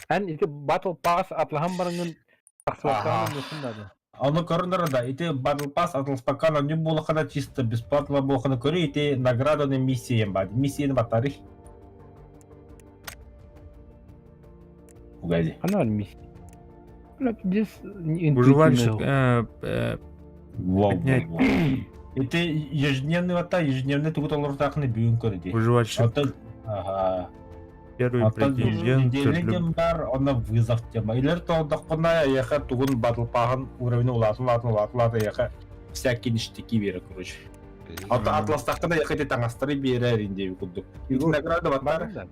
Эн ити Battle Pass атлаһан барыңын тахсыбаккаан да. Ону көрүнөр да, ити Battle Pass атласпакана не булахана чисто бесплатно булахана көрү, ити награданы миссия бар. Миссияны батары. Погоди. Она миссия. Бля, пиздец. Выживальщик. Вау, Поднять. вау, вау. Ити ежедневный вата, ежедневный тугут олортакны бүгүн көрү. Выживальщик. Ага. Первый Оттон претендент. неделя бар, онно вызов тема. Илер толдохпуна яха тугун батл паһын уровень улаатын улаатын улаатын улаатын яха всякие ништяки бере, короче. Ата атластахтана яха ти таҥастары биэрэр инде курдук. Ити награда батар.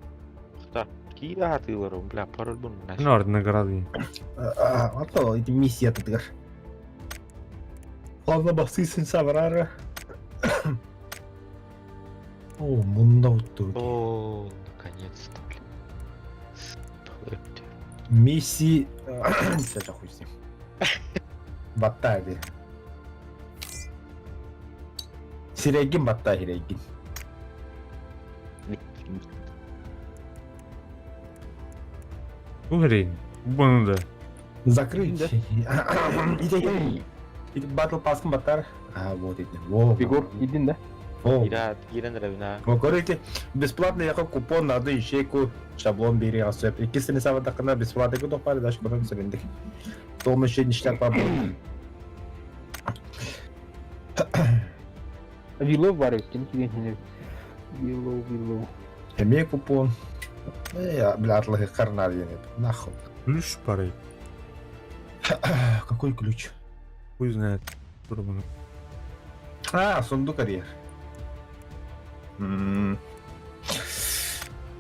Да, какие атылар, бля, пароль был Норд награды. Ато ити миссия тытыгар. Ладно, басыйсын сабарары. О, мунда утту. О, наконец-то, бля. Миссии... Сейчас хуй с ним. Баттави. Сирегин батта хирегин. Угрень. Бұны да. Закрыть. Ити батл паскын баттар. А, вот эти. Во. Егор, идин да? Во. Ира, кирен равна. Во, короче, бесплатно яка купон на одну ячейку шаблон бери асып. Иккисini сабатакына бесплатно кутуп бары даш көрөн сөрендик. Том еще ништяк бар. Вилов бар экен киген Вилов, Вилов. Эме купон. Э, бля, атлахы карнар енет. Нахуй. Ключ парой. Какой ключ? Хуй знает. Турбаны. А, сундук арьер. М.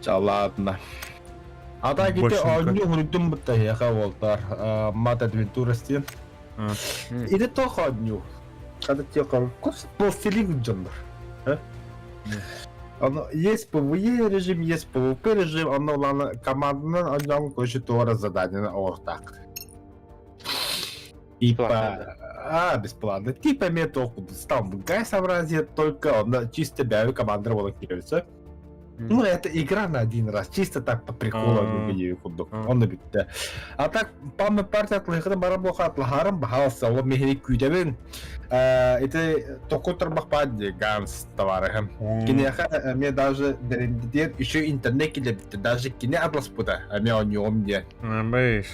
Ча, ладно. А так ити Башенка. оонньуу хуруйдум бутта яха болтар. Мат адвентура стен. Ити тох оонньуу. Когда те кос пластилин дьоннор. Оно есть PvE режим, есть PvP режим, оно ладно командный, оно короче туора задание на ортак. Типа, Бесплатно, а, бесплатно. Типа меток там гай собрать, только он чисто бявы команда волокируется. Ну, это игра на один раз, чисто так по приколу Он бүттэ. А так, памы партия атлыхына бара боха атлахарым бахалса, ол мехини күйдебин. Это току турбах пади ганс товарыхым. Кинеха мне даже дерендер еще интернет келе бітті, даже кине атлас пута, а мне он не мне. Бейш.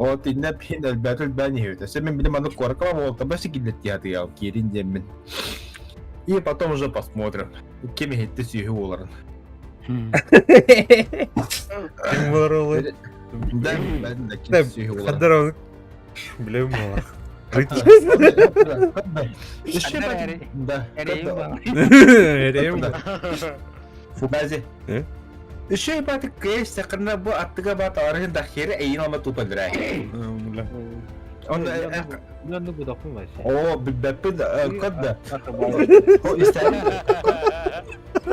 Вот иннэ пин элбэт элбээн иһэбит. Өссө мин билим аны куоракка буолта бэс киллэттиһатыйал киирин диэммин. И потом уже посмотрим. Ким иһитти сүөһү буоларын. Ким буолар ол? Да, да, ким сүөһү буоларын. Хаддар оны. Билем буолар. Да. Эрэм. Фугази. Э? Еще и баты кэш сакырна бу аттыга бат арыһын да хери эйин алма тупа дырай. Бля. Он Ну будапын вообще. О, билбэппин код да. О, истэрин.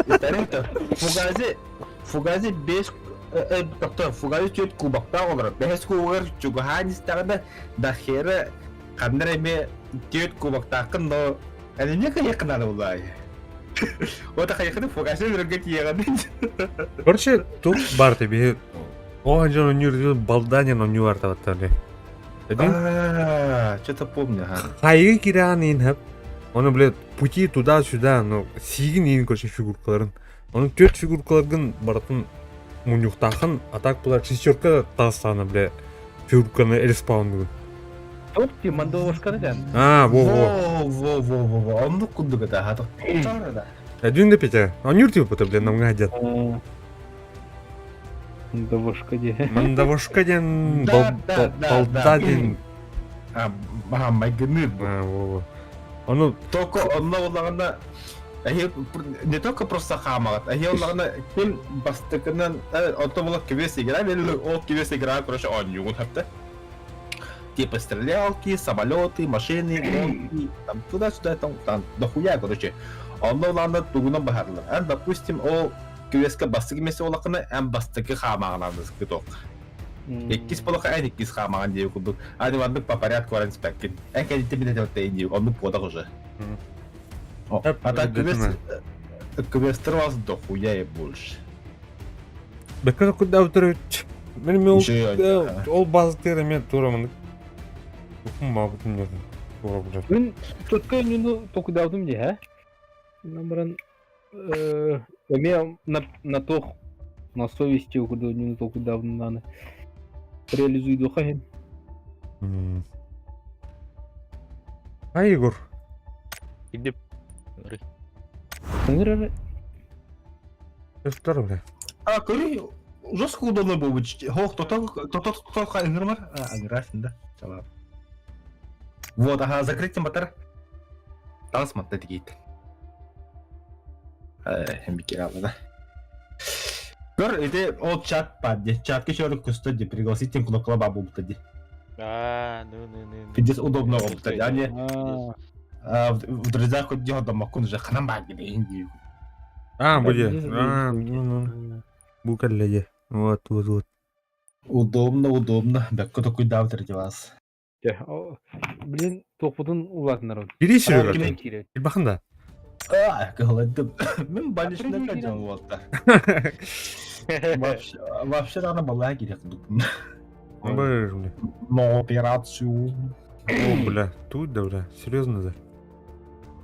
Истэрин Фугази Фугази 5 доктор Фугази 4 кубоктаах олорор. 5 кубогар чугаһаан истэҕинэ да хера ханна эрэ эмиэ 4 кубоктааххын но эмиэ хайыаххын наада буллаай. Вот хайыаххын Фугази өлөргө тиийэҕин. Короче, тут бар тебе. О, дьон онньуур балданин онньуур табаттар. Один А, что-то помню, ага. хайы кираан иин хэп. Оны, блядь, пути туда-сюда, ну, сигин иин короче фигуркаларын. Оның төрт фигуркаларгын баратын мунньухтаахын, а так была шестерка таастаана, бля, фигурканы респаун Топ ти мандовашканы ден. А, во-во. Во, во, во, во, во. Оннук курдук это, ага. да. Один да пятя. Онньуур типа, бля, намҥа дед. Мандовашка де. Мандавашка диэн Да, да, да, балда да. диэн. А, ага, майгыны. А, во-во. Ону Только онно улаҕана эһи не только просто хаамаҕат, эһи улаҕана ким бастакынан онто була квест игра, ол квест игра, короче, оонньуугун хапта. Типа стрелялки, самолеты, машины, гонки, там туда-сюда, там, там, дохуя, короче. Онно улаҕана тугунан баһарлар. Эн, допустим, ол квестка бастакы месте улахана, эн бастакы хаамаҕынан кыток. Иккис болохо эн иккис хаамаҕын диэби курдук. Ани маннык по порядку баран испэккин. Эн кэлитте билэ дии дии, оннук буотах уже. А так квест квестер вас дохуя и больше. Бэкэ куда утырыч. Мен мен Еще ол базы мен тура мын. Ухум магытым нет. Тура бля. Мен tutка нүнү токудаудум де, ха? Намран эме на на тох на совести укуду нүнү токудаудум наны. Реализуйду хахин. А Егор. Иди. Тыңыр Өстөр бля. А, көрі, жестко удобно было бы. Хох, то-то, то-то, то-то, ангырмар. А, ангырасың, да? Чалап. Вот, ага, закрытие мотор. Там смотри, гейт. Бикерала, да. Көр, это ол чат падде. Чатка еще көстө ди, пригласите кнопка бабу ди. А, ну, ну, ну. Пиздец удобно ол ди. Они в друзьях хоть дело дома кун же ханам баги ди. А, буде. А, ну, ну. Букалледе. Вот, вот, вот. Удобно, удобно. Бәккө такой давтыр вас. Блин, токудун улатынар. Бери Серега. Бахында. А, голодым. Мен больничный кадем вот. Вообще, вообще рано была керек. Но операцию. О, бля, тут да, бля, серьезно да.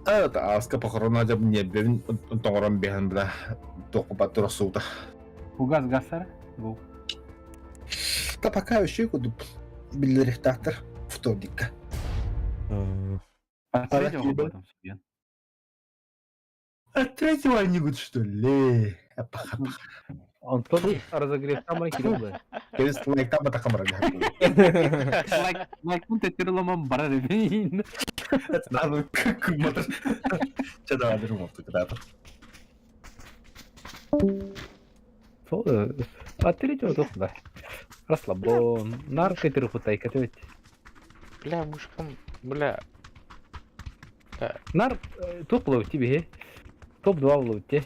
Это аска похорона деп не бен тоңорон бehen бля. Тоқу батыр сута. Угаз гасар. Бу. Да пока еще куду билерехтактыр вторникка. А третьего там А третьего они говорят, что ли? Антон разогрев там кирилл. Кез лайк там это камера. Лайк, лайк, ну ты тирломан бара ребин. Надо как мотор. Че давай держу когда-то. А третьего только да. Расслабон. Наркой трухутай, котовить. Бля, мушкам, бля. Нар топ ловить тебе, топ-2 ловить те.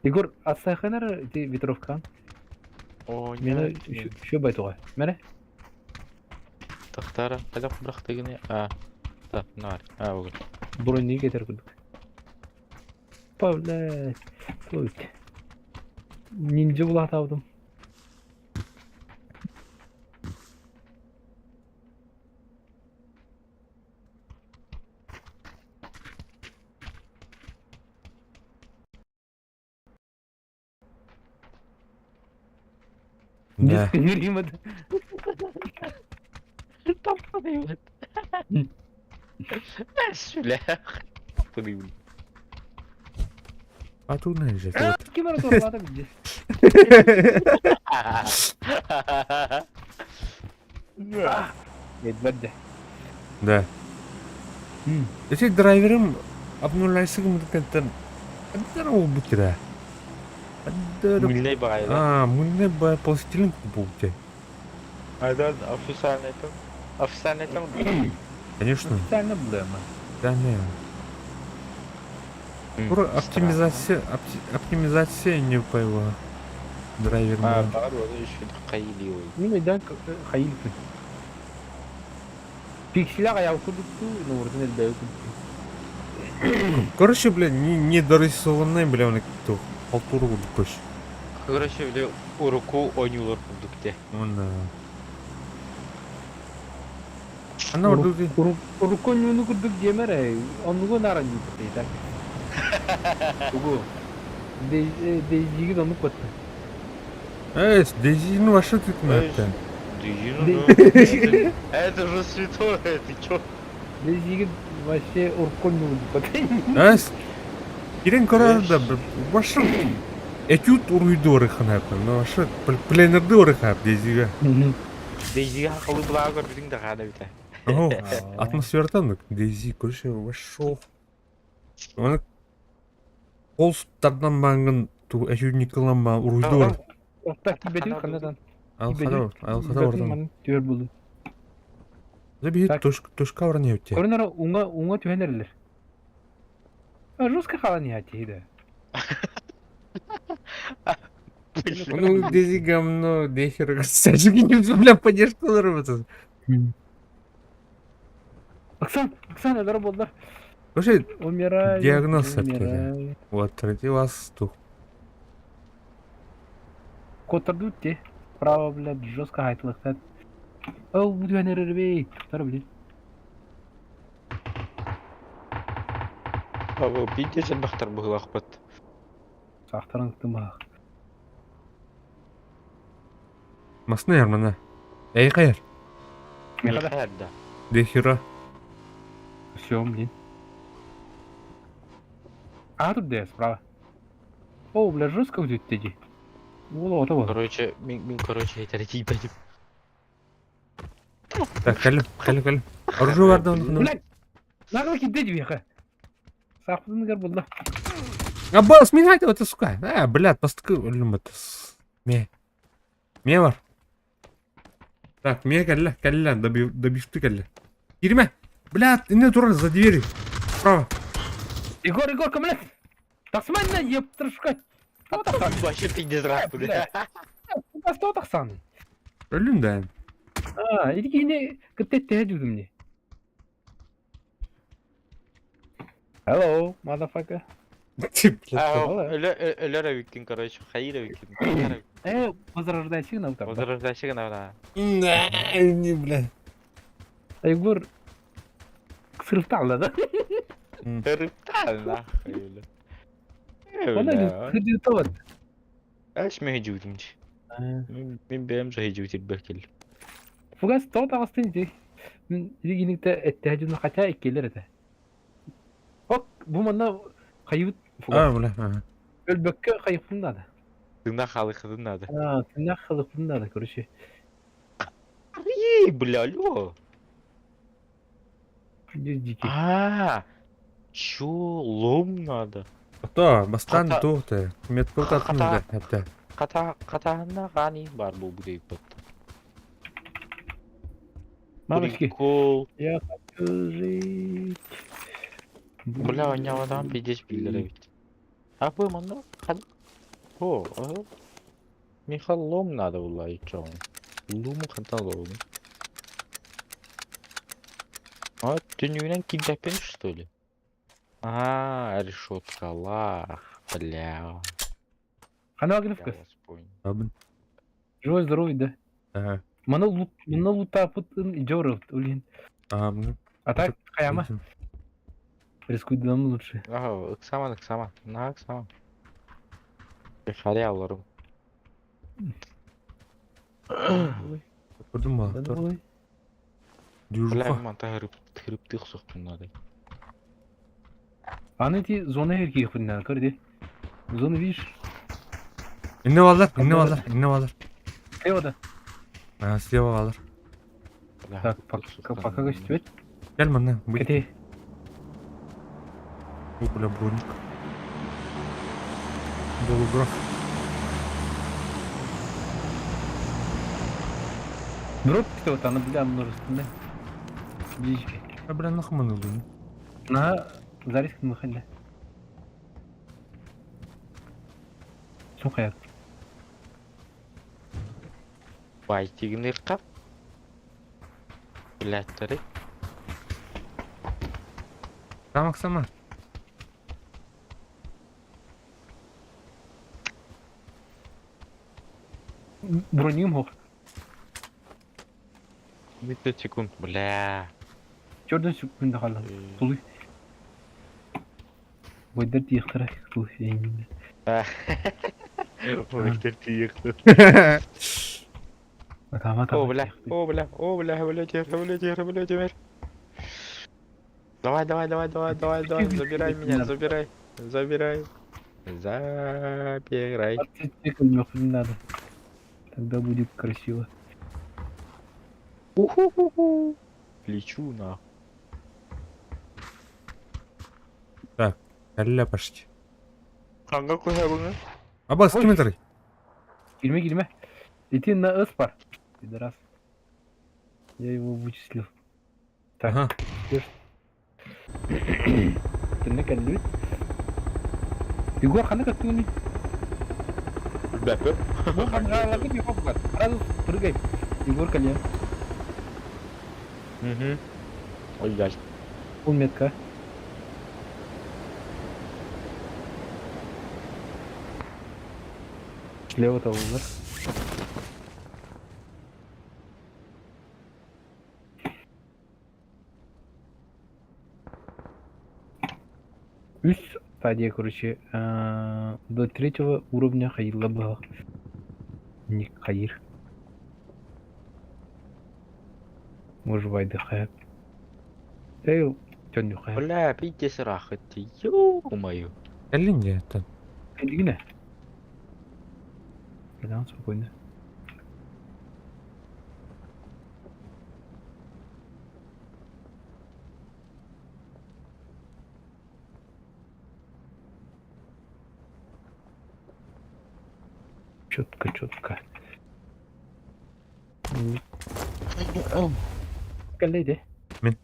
Егор, а саханар ти ветровка? О, Мен еще байтуга. Мене? Тахтара, қайда бұрақтығыны? А, так, нар, а, бүгін. Бронь не кетер күдік. Павлять. Ловить. Ниндзя булат алдым. Да. Дискриминировать. Таппаный Сүлээх. Таппаный А тут знаешь, А, Ким эрэ туоралаата билдьи. Эдвард. Да. Эти драйверым обнуляйсы гыммытыттан Эддер буолбут кирэ. Эддер Мыльный баайла. А, мыльный бай пластилин купил Айдан официально там. Официально там. Конечно. Официально булама. Да, не. Тур оптимизация, оптимизация не поняла. Драйвер. А, бар, вот еще хайли. Ну, айдан хайил күн. Пикселя аял курдукту, но орден элбэйи курдукту. Короче, бля, не, не дорисованный, бля, он кто халтуру короче. Короче, бля, уруку ойнулар курдукте. Он. Ана ордуги. Урукку ньууну курдук диэмэр оннугу наран ньууппут так. Угу. Дейзигит оннук батта. Эй, Дейзи, ну а что ты там это? Дейзи, ну, это же святое, ты чё? Дейзигит вообще урукку ньууну батта. Эй, Кирен корар да, ваша этюд уруйду орыханап, ну ваша пленерды орыхап Дейзига. Дейзига хакылы була көрбүтүң да хана бите. О, атмосфератан Дейзи, короче, вошел. Он холсттардан бангын ту этюдникалан ба уруйду ор. Отта кибетин ханадан. Алхада, алхада ордан. Түөр булду. Заби Так. точка точка орны өтте. Көрүнөр уңа уңа түһэнерлер. А жестко халан я тиде. Ну, Дейзи говно, дехер, сажги не бля, поддержку работает. Оксан, Оксан, элер болдур. Вообще, Умираю. Диагноз әпкеле. умираю. вот, третий вас тух. Котырду те. Право, блядь, жестко айтылыктан. Ол бу түһэнерер бей. Тар блин. Абы пиздец бахтар бугулахпат. Сахтаран тымах. Масны ярмана. Эй, хайр. Мехада. Да. Дехера. Все, блин. А тут где справа. О, бля, жестко будет теди. Уло, того. Короче, мин, мин короче, это типа. Так, кәлім, кәлім, кәлім. Оружие бар да оның. Блядь! Нагла кидде дибеха. Сахтын гар булда. Аббас, мин айтып это, сука. А, блядь, бастықы өлім это. Ме. Ме бар. Так, ме кәлі, кәлі, добивты кәлі. Кирме. Блядь, не турар за дверью. Справа. Егор, Егор, блядь! Тасман на ептыршка. Вообще пиздец рах, бля. Баста тахсан. Өлім да. А, иди не кытте жүдүм не. Hello, motherfucker. Өлөр өбүккүн, короче, хайыр өбүккүн. Э, возрождайся на утро. Возрождайся гына. Не, бля. Егор сырыпталла да. Сырыптал нахуй, бля. Она хыдытоват. Аш мен жудумч. Мен бэм же жутир бекел. Фугас тоот агастын ди. Мен дигиникте этте хотя иккелер это. Ок, бу манна хайыбыт фугас. А, бля. ага. Өлбөккө хайыппын да. Тына халы кызын надо. А, тына халыппын да, короче. Эй, бля, алло. Дикий. А, чё, лом надо? Ото, бастан Хата- туқты. Метку татын Хата- да, әпті. Ката катаана гани бар бу будей бат. Мамочки, Прикол. я хочу жить. Бля, ойнабадан пиздец билдер бит. А бу манна кан. О, а. Миха лом надо була и чё. Лому хантан лом. А, түнүгүнөн киднеппен что ли? А, решеткалах, бля. Хана Я графка. вас понял. Абын. Живой здоровый, да. Ага. Мана лут, мана лутапытын идёров, улин. Ага, мына. А так, хаяма, рискуй нам лучше. Ага, ыксаман, ыксаман. На, ыксаман. Харя аларым. Көрдүм Да балыктар. давай. Бля, Дюжуха. манта хырыптых сохпун надо. Аны эти зона эркиих надо, көрди. Зону видишь? Инне баллар, инне баллар, инне баллар. Слева да. А, слева баллар. Бля, Так, хырыптых пока, сохпун пока надо. гостевать. Кел манна. Бу, Кэти. бля, броник. Долограф. Дроп вот она, бля, множественная. Птички. А, бля, нахман ылдым. На зариск мыхалля. Сухая. Байтигин кап. Блядь, тары. Тамак сама. Броним хох. 30 секунд, бля. Чордан секунда халла. Тулуй. Бойдар тиехтара. Тулуй. Ой, тиехты. Атама О, бля, о, бля, о, бля, бля, тихо, бля, тихо, бля, теперь. Давай, давай, давай, давай, давай, давай, забирай меня, забирай, забирай. Забирай. Не надо. Тогда будет красиво. Уху-ху-ху. Лечу на. Калля почти. Ханга куха Абас, ким этер? Girme girme. Ити на ыс бар. Пидорас. Я его вычислил. Так. Ага. Тэннэ кэллибит. Егор ханна көттүҥүнүй? Бәпе. Бу хангааларга Егор бар. Сразу прыгай. Егор кальян. Угу. Ой, блядь. Пол метка. Слева того вверх. Үс стадия, короче, до третьего уровня хайла было. Не хайыр. Может, вайды хаяп. Эй, тönнү хаяп. Бля, пиздец рахат. Ё-моё. Каллин же это. Кэлигинэ. Бля, спокойно. Четко, четко. Кэллэйди. Мин.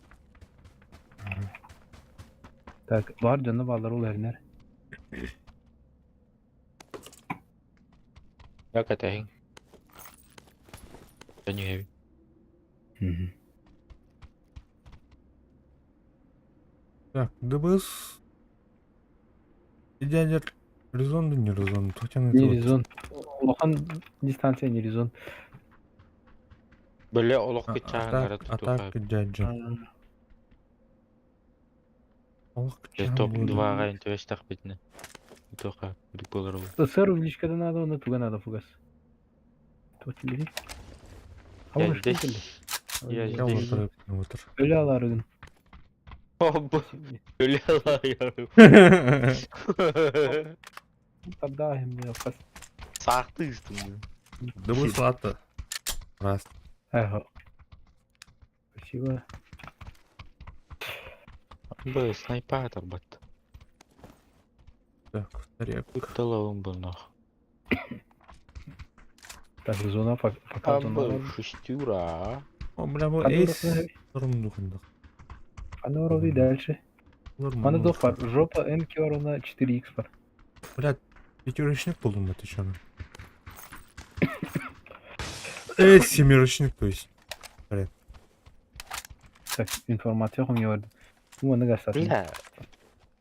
Так, бар дьонно баалар ол эринер. Как это? Я не верю. Так, ДБС. Дядя резон да не резон. Хотя на Не резон. Улахан дистанция не резон. Бля, олох кычаан Атак, атак, дядя. Олох Топ 2 интевестах битне. Тоха, дуколар. СССР увеличка надо, на туга надо фугас. То тебе. А Я он здесь. Я Я здесь. отыр, отыр. Өлө аларыгын. Бля, Тогда мне пас. Сахтыстым. ДБС лата. Раз. Ага. Спасибо. Б, снайпатор бат. Так, старик. Кутталавым был нах. Так, зона пока А зона. б, шестюра. О, бля, бу Аны эйс. урокны- Нормдухындах. Аны уроды дальше. Аны дох бар. Жопа МК бар, она 4х бар. Бля, пятерочник болдум это чё? Семерочник, то есть. Так, информация хуйня бар. Ну, аны гасатын. Бля.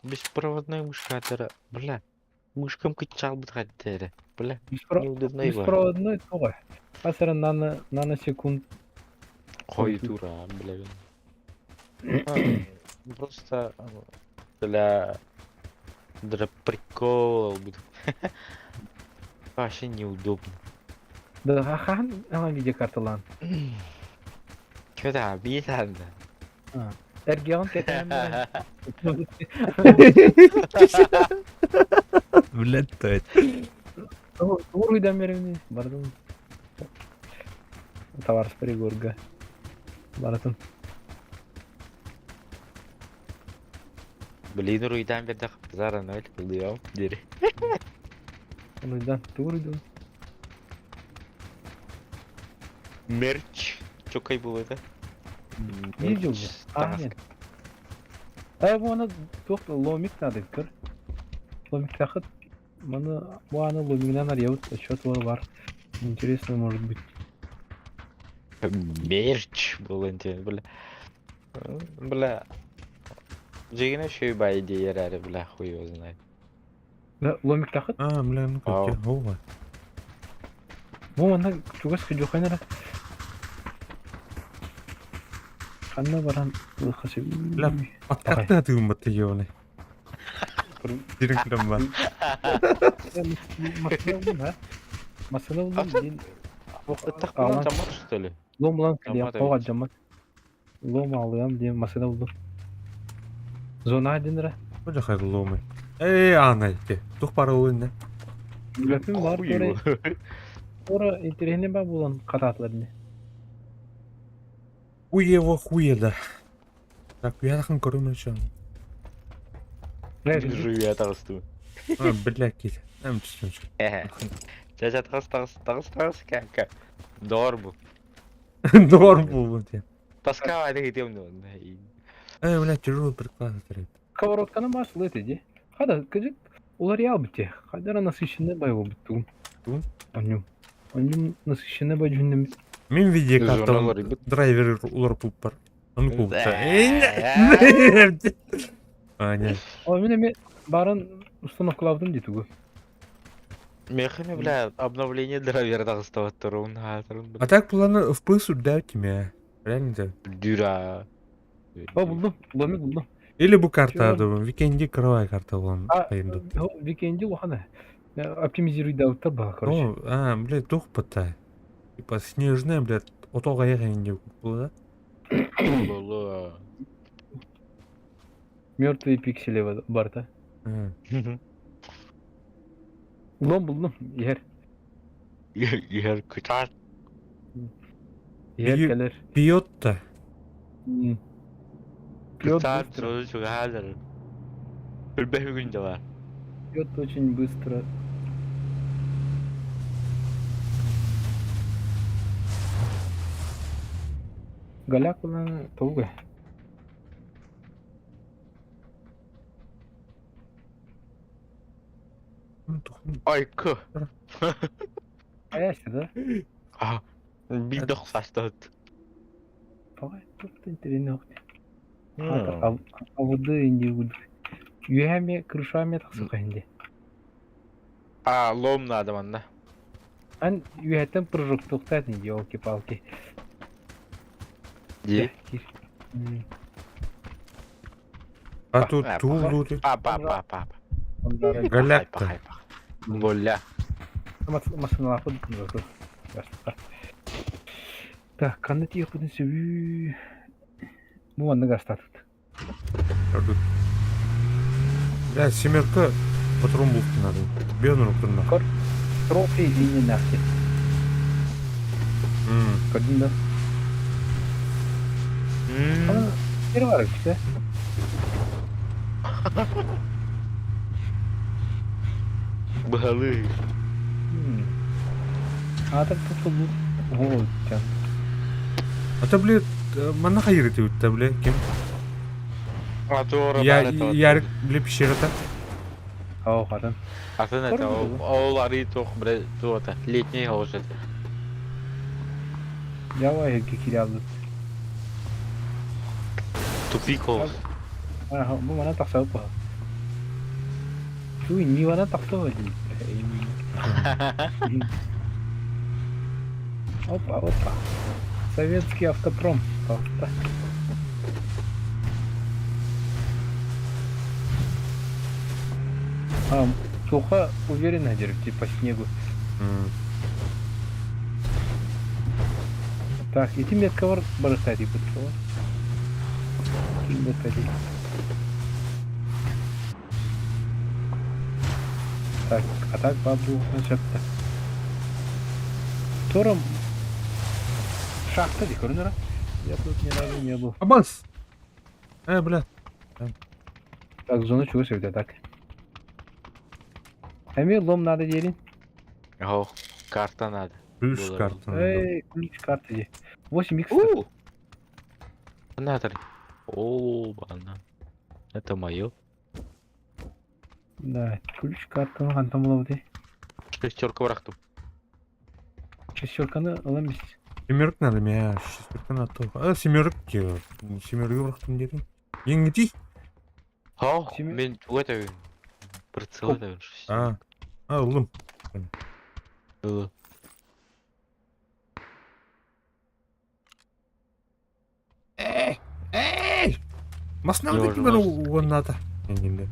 Беспроводной мышка атара. Бля. Мышкам кычал бутхаттері. Бля, неудобно его. Беспроводной тоҕо. Асара нано наносекунд. Кой тура, бля. А, Просто для для прикола будет. Вообще неудобно. Да, хаһан ама видеокарталаан? Kötü bir tane. Эргиэҕин кэтээн баран. Блядь, то это. Уруйдан беремин бардым. Товарищ Егорга. Барытын. Блин, уруйдан берде зара ноль, ылыам дири. Уруйдан, тугу уруйдан? Мерч. Чокай был это. Не жыл бу? А, нет. А бу аны туох ломик надо көр. Ломиктахыт маны бу аны ломигынан арыйабыт отчет бар. Интересно может быть. Мерч был интересно, бля. Бля. Дьиҥинэ үчүгэй баайы диэйэр эрэ бля хуй его знает. Да, ломиктахыт А, бля, ну Ау. как тебе, Бу манна чугас күдьүөххэ эрэ. Ханна баран ылыахха сөбүй? Бля. Подкатты атыгым батальоны. Дирин күрөм бар. Массыына булдум, а? Массыына булдум диэн Ыттахпынан жаммат что ли? Лом булан кэлиэм, Жаммат тоҕо эбит. алдьаммат. Лом аалыам диэн массыына булдум. Зона диэн эрэ. Бу жахар ломы. Эй, ана ити. Тух бара улынна. Үлэппин баар Хуй туора его. туора интэриэһинэй баар буолан хатаатылар ини. Хуево хуеда. Так, я тахын көрүм еще. Жуя таҕыстым. А, бля, кит. Эм түстүм. Чэ чэ таҕыс таҕыс таҕыс таҕыс кэ Доор бу. Доор булбун те. Тоска это хотел ну. Эй, бля, тяжелый приклад треп. Сковородканы маслы ити дии. Хата, кыдьык уларыйа бите. Хайдара насыщенный бай буолбут Тугун? Онньум. Онньум насыщенный бай дьүһүннэммит. Мин видеокартам Журналлар бит. драйвер улар пуппар. Ону купта. А, нет. О, мин эмиэ баарын установкалаабытым дии тугу. Мехами, бля, обновление драйвера таҕыстабаттар хаатырын А так планы в пысу дать тебе. Реально да. Дүра. О, булдум. Ломик булдум. Или бу карта Чего? думаю, Викенди кровая карта вон. А, Викенди улахана. Оптимизируйдаабыттар баҕа, короче. Ну, а, блядь, тух пыта. Типа снежная, блядь, отога ехали было, да? Болу. Мертвые пиксели барта. А. Лом булдум. Иһэр. Иһэр кытаат. Иһэр Бьют. кэлэр. Пьет-то. М. Пьет Кытаат быстро. сolu чугаһаалар. Өлбөһүгүн да бар. Пьет очень быстро. Голяк улан туга. Ну, тух- Айкы. Аяшты да? А, бир дохсастат. Давай, тут интересно. Авыды инди уд. Үөһэми крышами тахсыха инди. А, лом надо манна. Ан үөһэттэн прыжоктуохтаат инди елки-палки. Ди. Кир. М, А тут А, тул лути. Па па па па. Ондары Голяк-то. Лоля. Масыналаахпыт зато. Бастыка. Так, ханна тиийиэхпитин сөбүү. Бу маннык астаатыт. Бля, семерка патрон булки надо. Бенер турна. Трофи инниннээхти. Көрдүн да? Аны сир бар эбит Баһалы. Аатар тутулбут оһо тян. А то, блядь, манна хайыры ты бля, кем? А то Я, Ярик, бля, пещера-то. Ау хатын. Атын это ол ари тох бре туота летний уже. Ява эргэ кириалбыт. Тупик ол. Ага, бу манан тахсабыт баһа. Туу инниванан тахсаба дии. Опа, опа. Советский автопром. Пожалуйста. А, Туха уверенно держит, типа по снегу. Так, ити метка бар барыхтай диибит суоҕа. Ким метка дии? Так, а так баар буолуохтан сөп да. Тором шахта дии көрүнэрэ. Я тут ни разу не был. Абас! Э, бля. Так, зона чего всегда так. Эми лом надо диэрин. Ох, карта надо. Ключ Было. карта. надо. Эй, ключ карты дии. 8 х У! Надо. О, банан. Это мое. Да, ключ картаны хантан булабыт. Шестерка бырахтым. Шестерканы ылан бис. Семерок надо, меня шестерка на то. А, семерок, семерок бырахтым дедим. Ең О, Семи- мен это прицел это. А, а, ылым. Было. Эй, эй! Масна Йо, тебе жестко. он надо. Не-не-не.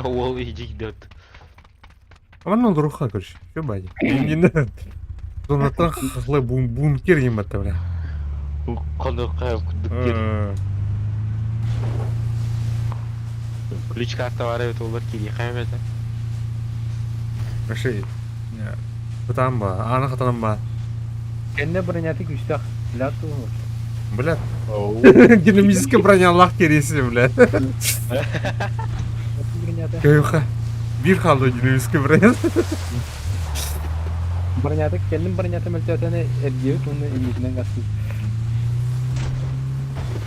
Уол иди идет. А ну руха, короче. Все, бади. Не надо. Зонатан хахлы бум бункер ем это, бля. Қаны қайып күндіктер. Ключ карта бар эбит олар кири қайып еді. Вообще, Хатан ба, аны хатан ба. Кэннэ броняты күүстээх. Бля, туох. Бля. Динамическая броня Аллах кереси, бля. Броняты. Кайха. Бир халды динамическая броня. Броняты кэллин броняты мөлтөөтөнө эргиэбит уонна иннитинэн гасты.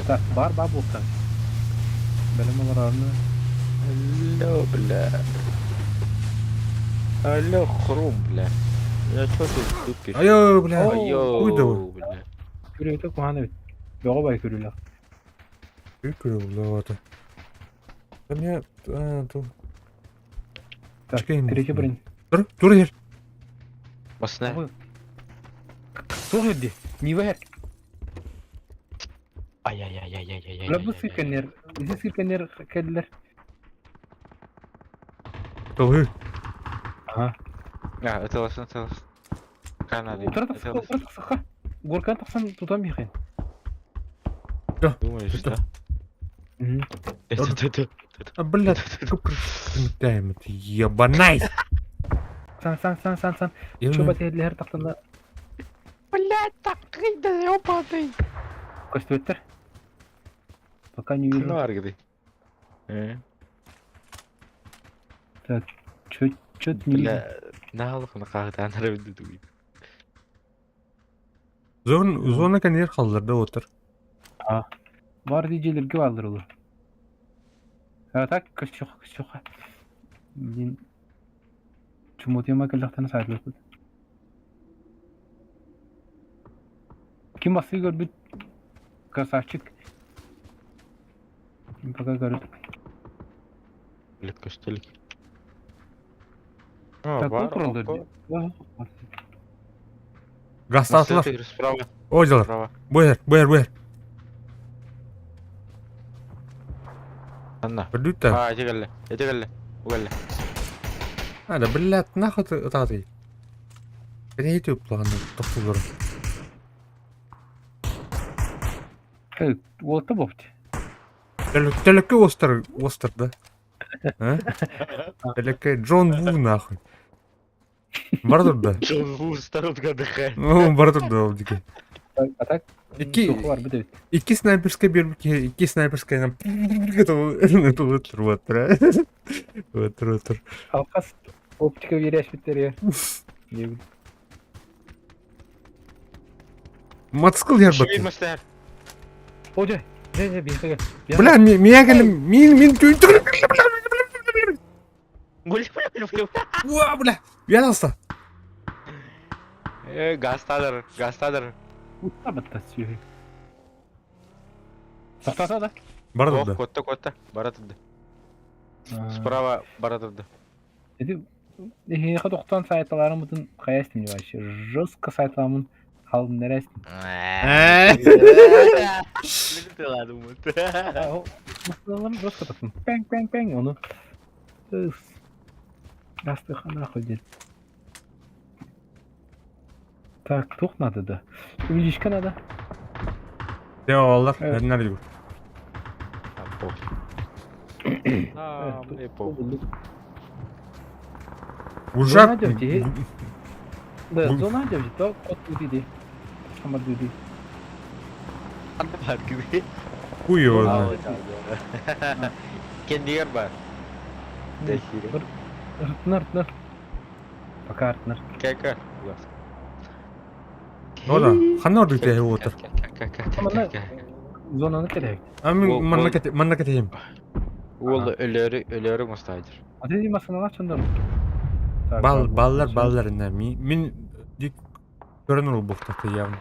Так, бар бар буолтан. Бэлэм олорорну. Алло, бля. Алло, хрум, бля. Я чё ты тупишь? Айо, бля. Айо, Хуй давай. бля. Күрүөтэ куһаан эбит. Бөҕө бай күрүлэх. Күрү, бля, вот. Да мне, а, ту. Так, Чекай, третий бронь. Тур, тур ер. Басына. Туох эрди? Нива эр. Ай-яй-яй-яй-яй-яй. Бля, бу сыыканер. Ити сыыканер кэллэр. Толы. Ага. А, это ласын, это ласын. Канады. Утра тахса, утра тахса. Горкан тахсан тутан биэхин. Думаешь, Это- да? Мгм. Это, это, А, бля, ты ебанай. Сан сан сан сан сан. Чуба тэһэллэһэр тахсанна Блять, так да ёбаный. көстүбэттэр. Пока не вижу. Ну, аргды. Э, Так, чё, чё не вижу. Бля, наалых на қағытан арабды дуй. Зон, зона конвейер халдырды отыр. Бар диджейлерге баалар олар. А так, көстүөххэ, көстүөххэ. Блин. Чумотуйма кэллэхтэринэ саайыллыбыт. Ким бастыы көрбүт красавчик. Пока көрүт. Бля, көстелік. Так, ол тураллар дии. Гастатылар. Справа, Ой, справа. Буэр, буэр, буэр. Анна. Көрдүт да. А, эти келле, эти келле, у келле. А, да, блядь, нахуй ты ытаатый. Это YouTube планы, тоқтулар. Э, уолта буолбут. Телеке остер, остер, да? А? Телеке Джон Ву, нахуй. Бар да. Джон Ву, сторонка отдыхает. Ну, бар да, ол дике. Так, а так, Икки, суох бар бит эбит. икки снайперская бербики, икки снайперская нам. Это вот, вот, вот, вот. Алкас оптика биэрээспиттэр Диэбит. Мотоцикл ярбат. Швид мастер. О, дьэ, дьэ, дьэ, биэхэ кэл. Бля, меня кэлим, мин, мин, түйін, Бля, бля, бля, бля. Уа, бля, я Э, гастадыр, гастадыр. Утта батта сүһү. Тохтоото да? Бар Ох, да. котта, котта. Бара турды. Справа бара турды. Ити эһиэхэ тохтоон сайталарыммытын хайа истим вообще жестко сайталамын халын эрэ истим. Массыналарым жестко тахсан. Пэҥ пэҥ пэҥ ону ыс. Астыха нахуй диэн. Так, туох надо да? Увеличка надо. Те олар, Э. эрнер юр. А, мне похуй. Ужак. Зона дьэ, Да, Бу- зона дьэ, то кот диди. Хамар диди. Бар gibi. Хуй его знает. Кендигер бар. Дехире. Ртнар, ртнар. Пока ртнар. Кека. Ну да, ханна ордук те отыр. Манна зонаны керек. А мен Ол- манна ол- кете манна кетейм. Ол өлөрү өлөрү мустайдыр. А ты масыналар чындар. Так, Бал ладно. баллар баллар инна ми мин дик көрөн ол буктакты явно.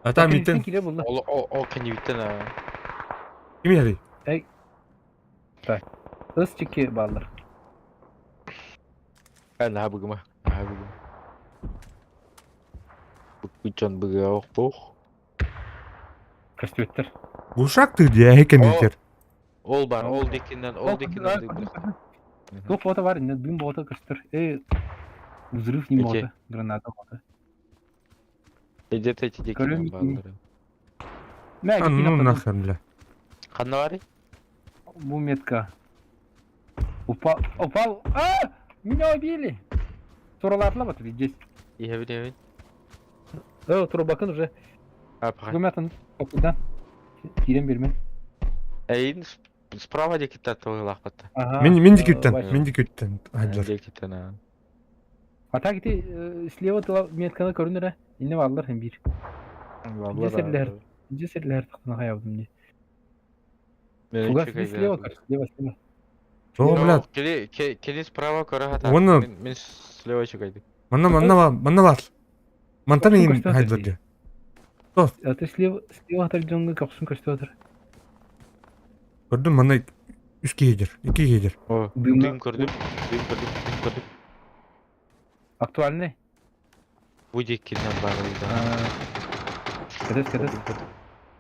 А там митен Киле булды. Ол о о кенибиттен а. ким яри? Ыс чеки баллар. Ана бугума. Ана бугума. Букучон буга ох бух. Көстүөттер. Ушак ты дия экен О. дитер. Ол бар, ол дикинен, ол дикинен. Туох фото бар, инне дым бота көстөр. Э, взрыв не Эти. бота, граната бота. Где-то эти Көрөм дикинен икини. баллар. Мә, А ну нахер бля. Ханна бар? Бу метка. Упал, упал. А! Меня убили! Тураларла бат здесь. Ihe bir evet. Э, турбакын уже. А, пока. Гумятын капыдан. Кирен берме. Эйин справа дикитта тойлах батта. Ага. Мен мен дикүттен, Вася. мен дикүттен айдылар. Дикиттен а. А так ити слева тыла метканы көрүнөр э. Инне барлар hem бир. Жесерлер. Жесерлер тактана хаябдым не. Фугас би слева көр, слева, слева. О, бля, Кели кели справа көрө хата. Оны- Мен мен слева чыгайды. манна манна ба- манна бар. Мантан Көксүн ин көстө айдылар атыр дия. А ты слева, слева атар жоңго көксүн көстө атыр. Көрдүм манна үч киһидер, ики киһидер. О, Дымна- дым көрдүм, дым көрдүм, дым көрдүм. Актуальный. Бу дикинен бар да. Кадес, кадес.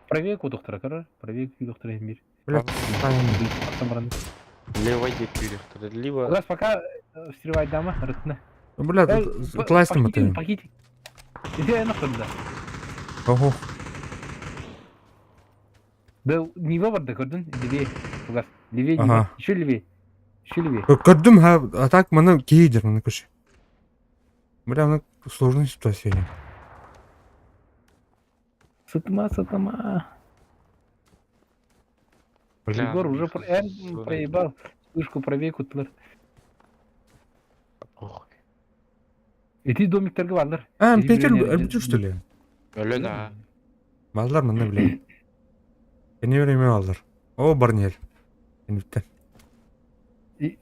Правее кудуктара көрөр, правее кудуктара hem бир. Бля, Баран. Лево дикинен. Либо Фугас пока встревай дама, рытны. Бля, тластым Пакетик, это. пакетик. Иди ана кырда. Ого. Да, Нива барда көрдүн, левее. Фугас. Левее, Ага. Нива. Еще левее. Еще левее. Көрдүм ха, а так манна киһидер, манна көшө. Бля, мына сложная ситуация. Сытыма, сытыма. Бля, Егор уже ну, проебал. Вспышку правее кутлар. Ох. Эти домиктерге барлар. А, Или Петер, бирөөнө- Петер что ли? Өлө да. Баллар манна бля. Кене время баллар. О, барнер. Энүттен.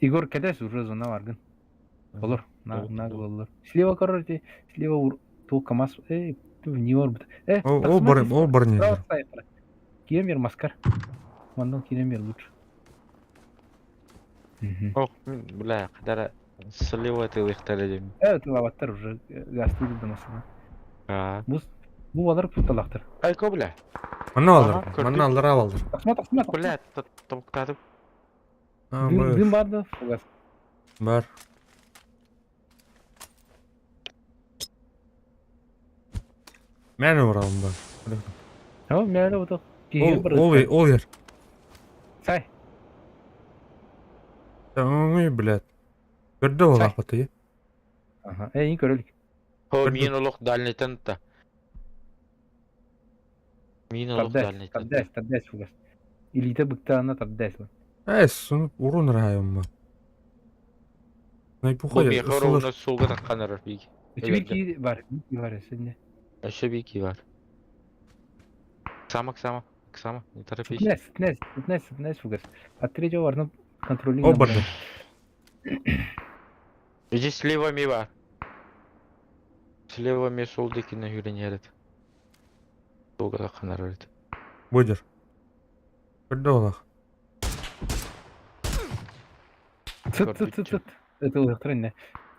Егор кедес уже зона баргын. Олор, на Ол- на ол. олор. Слева короче, слева ур тул КамАЗ. Эй, ты в Нива бит. Э, О, о, бар, о, барнер. Киемер маскар. Мандан киемер лучше. Мгм. Ох, бля, кадара слева тылыктар дем. Э, тылабаттар уже гасты дамасына. А. Бу бу балар путалактыр. Айко бля. Манна Ага, баллар. көрдүм. Манна аллар баллар. Тасма, тасма, тасма. Бля, токтатып. А, Дым, бар. дым барды, фугас. Бар. Мен уралым бар. О, мәлі отық. Ол, ол, ол ер. Сай. Ой, блядь. Көрдө ол Сай. апаты. Ага, э, ин көрөлік. Хо, Көрдүм. мин олох дальныйтан та. Мин олох Тардес, дальныйтан. тардес, тардес фугас. Илите быктаана тардес. Э, сун урун районма. Най Бу пухай. бихор оны сулга такканыр бик. Үчү ки бар, бир бар сенде. Өшө бики бар. Самак сама, сама, не торопись. Сытнес, сытнес, сытнес, сытнес фугас. От третьего варны контролинг. О, барды. Иди слева ми бар. Слева ми сол дикине үйренерет. Сулга такканыр өрөт. Бодер. Көрдө ол ах. Сыт, сыт, сыт, сыт. Это лыктыр не.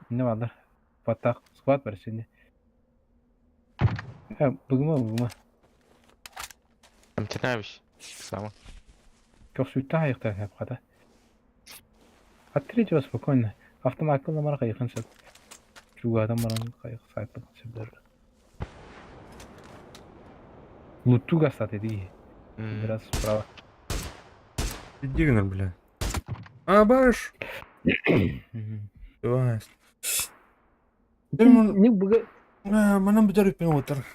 Не бар. Патак, склад бар сенде. Э, бүгүмө, бүгүмө. Амтинабиш. Сама. Көксүттә аяқта хәп ката. От третьего спокойно. Автомат кылмар кайыкын сәп. Чугадан баран кайык сайтлык сәпләр. Луттуга стат иди. Раз справа. Иди гына, бля. А, барыш. Давай. Не быга. Манан бүтэр үппен отыр.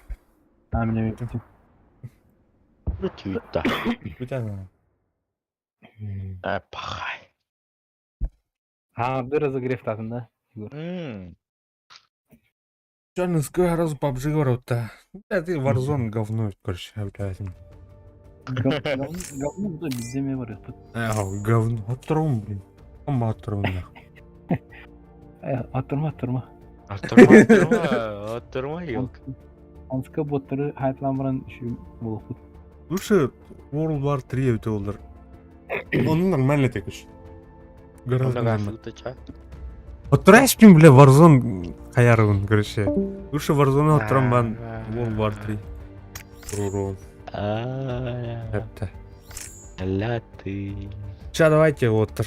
А, меня видите. Бүтүттэ. Бүтэн. Э, пахай. А, бір разогрев татын, да? Чё, сколько раз PUBG говорю-то? Да ты Warzone говно, короче, блядь. Говно, да, бездемье бар. Эх, говно. Отрум, блин. Ома отрум, нахуй. Оттурма, оттурма. Оттурма, оттурма, оттурма, елка. Анска боттары хайтлан баран şu болупут. Лучше World War 3 эбитэ буоллар. Онно нормально так уж. Гораздо нормально. Оттураспин, бля, Warzone хаярын, короче. Лучше Warzone оттуран бан World War 3. Руру. Это. Ля ты. Ща давайте оттур.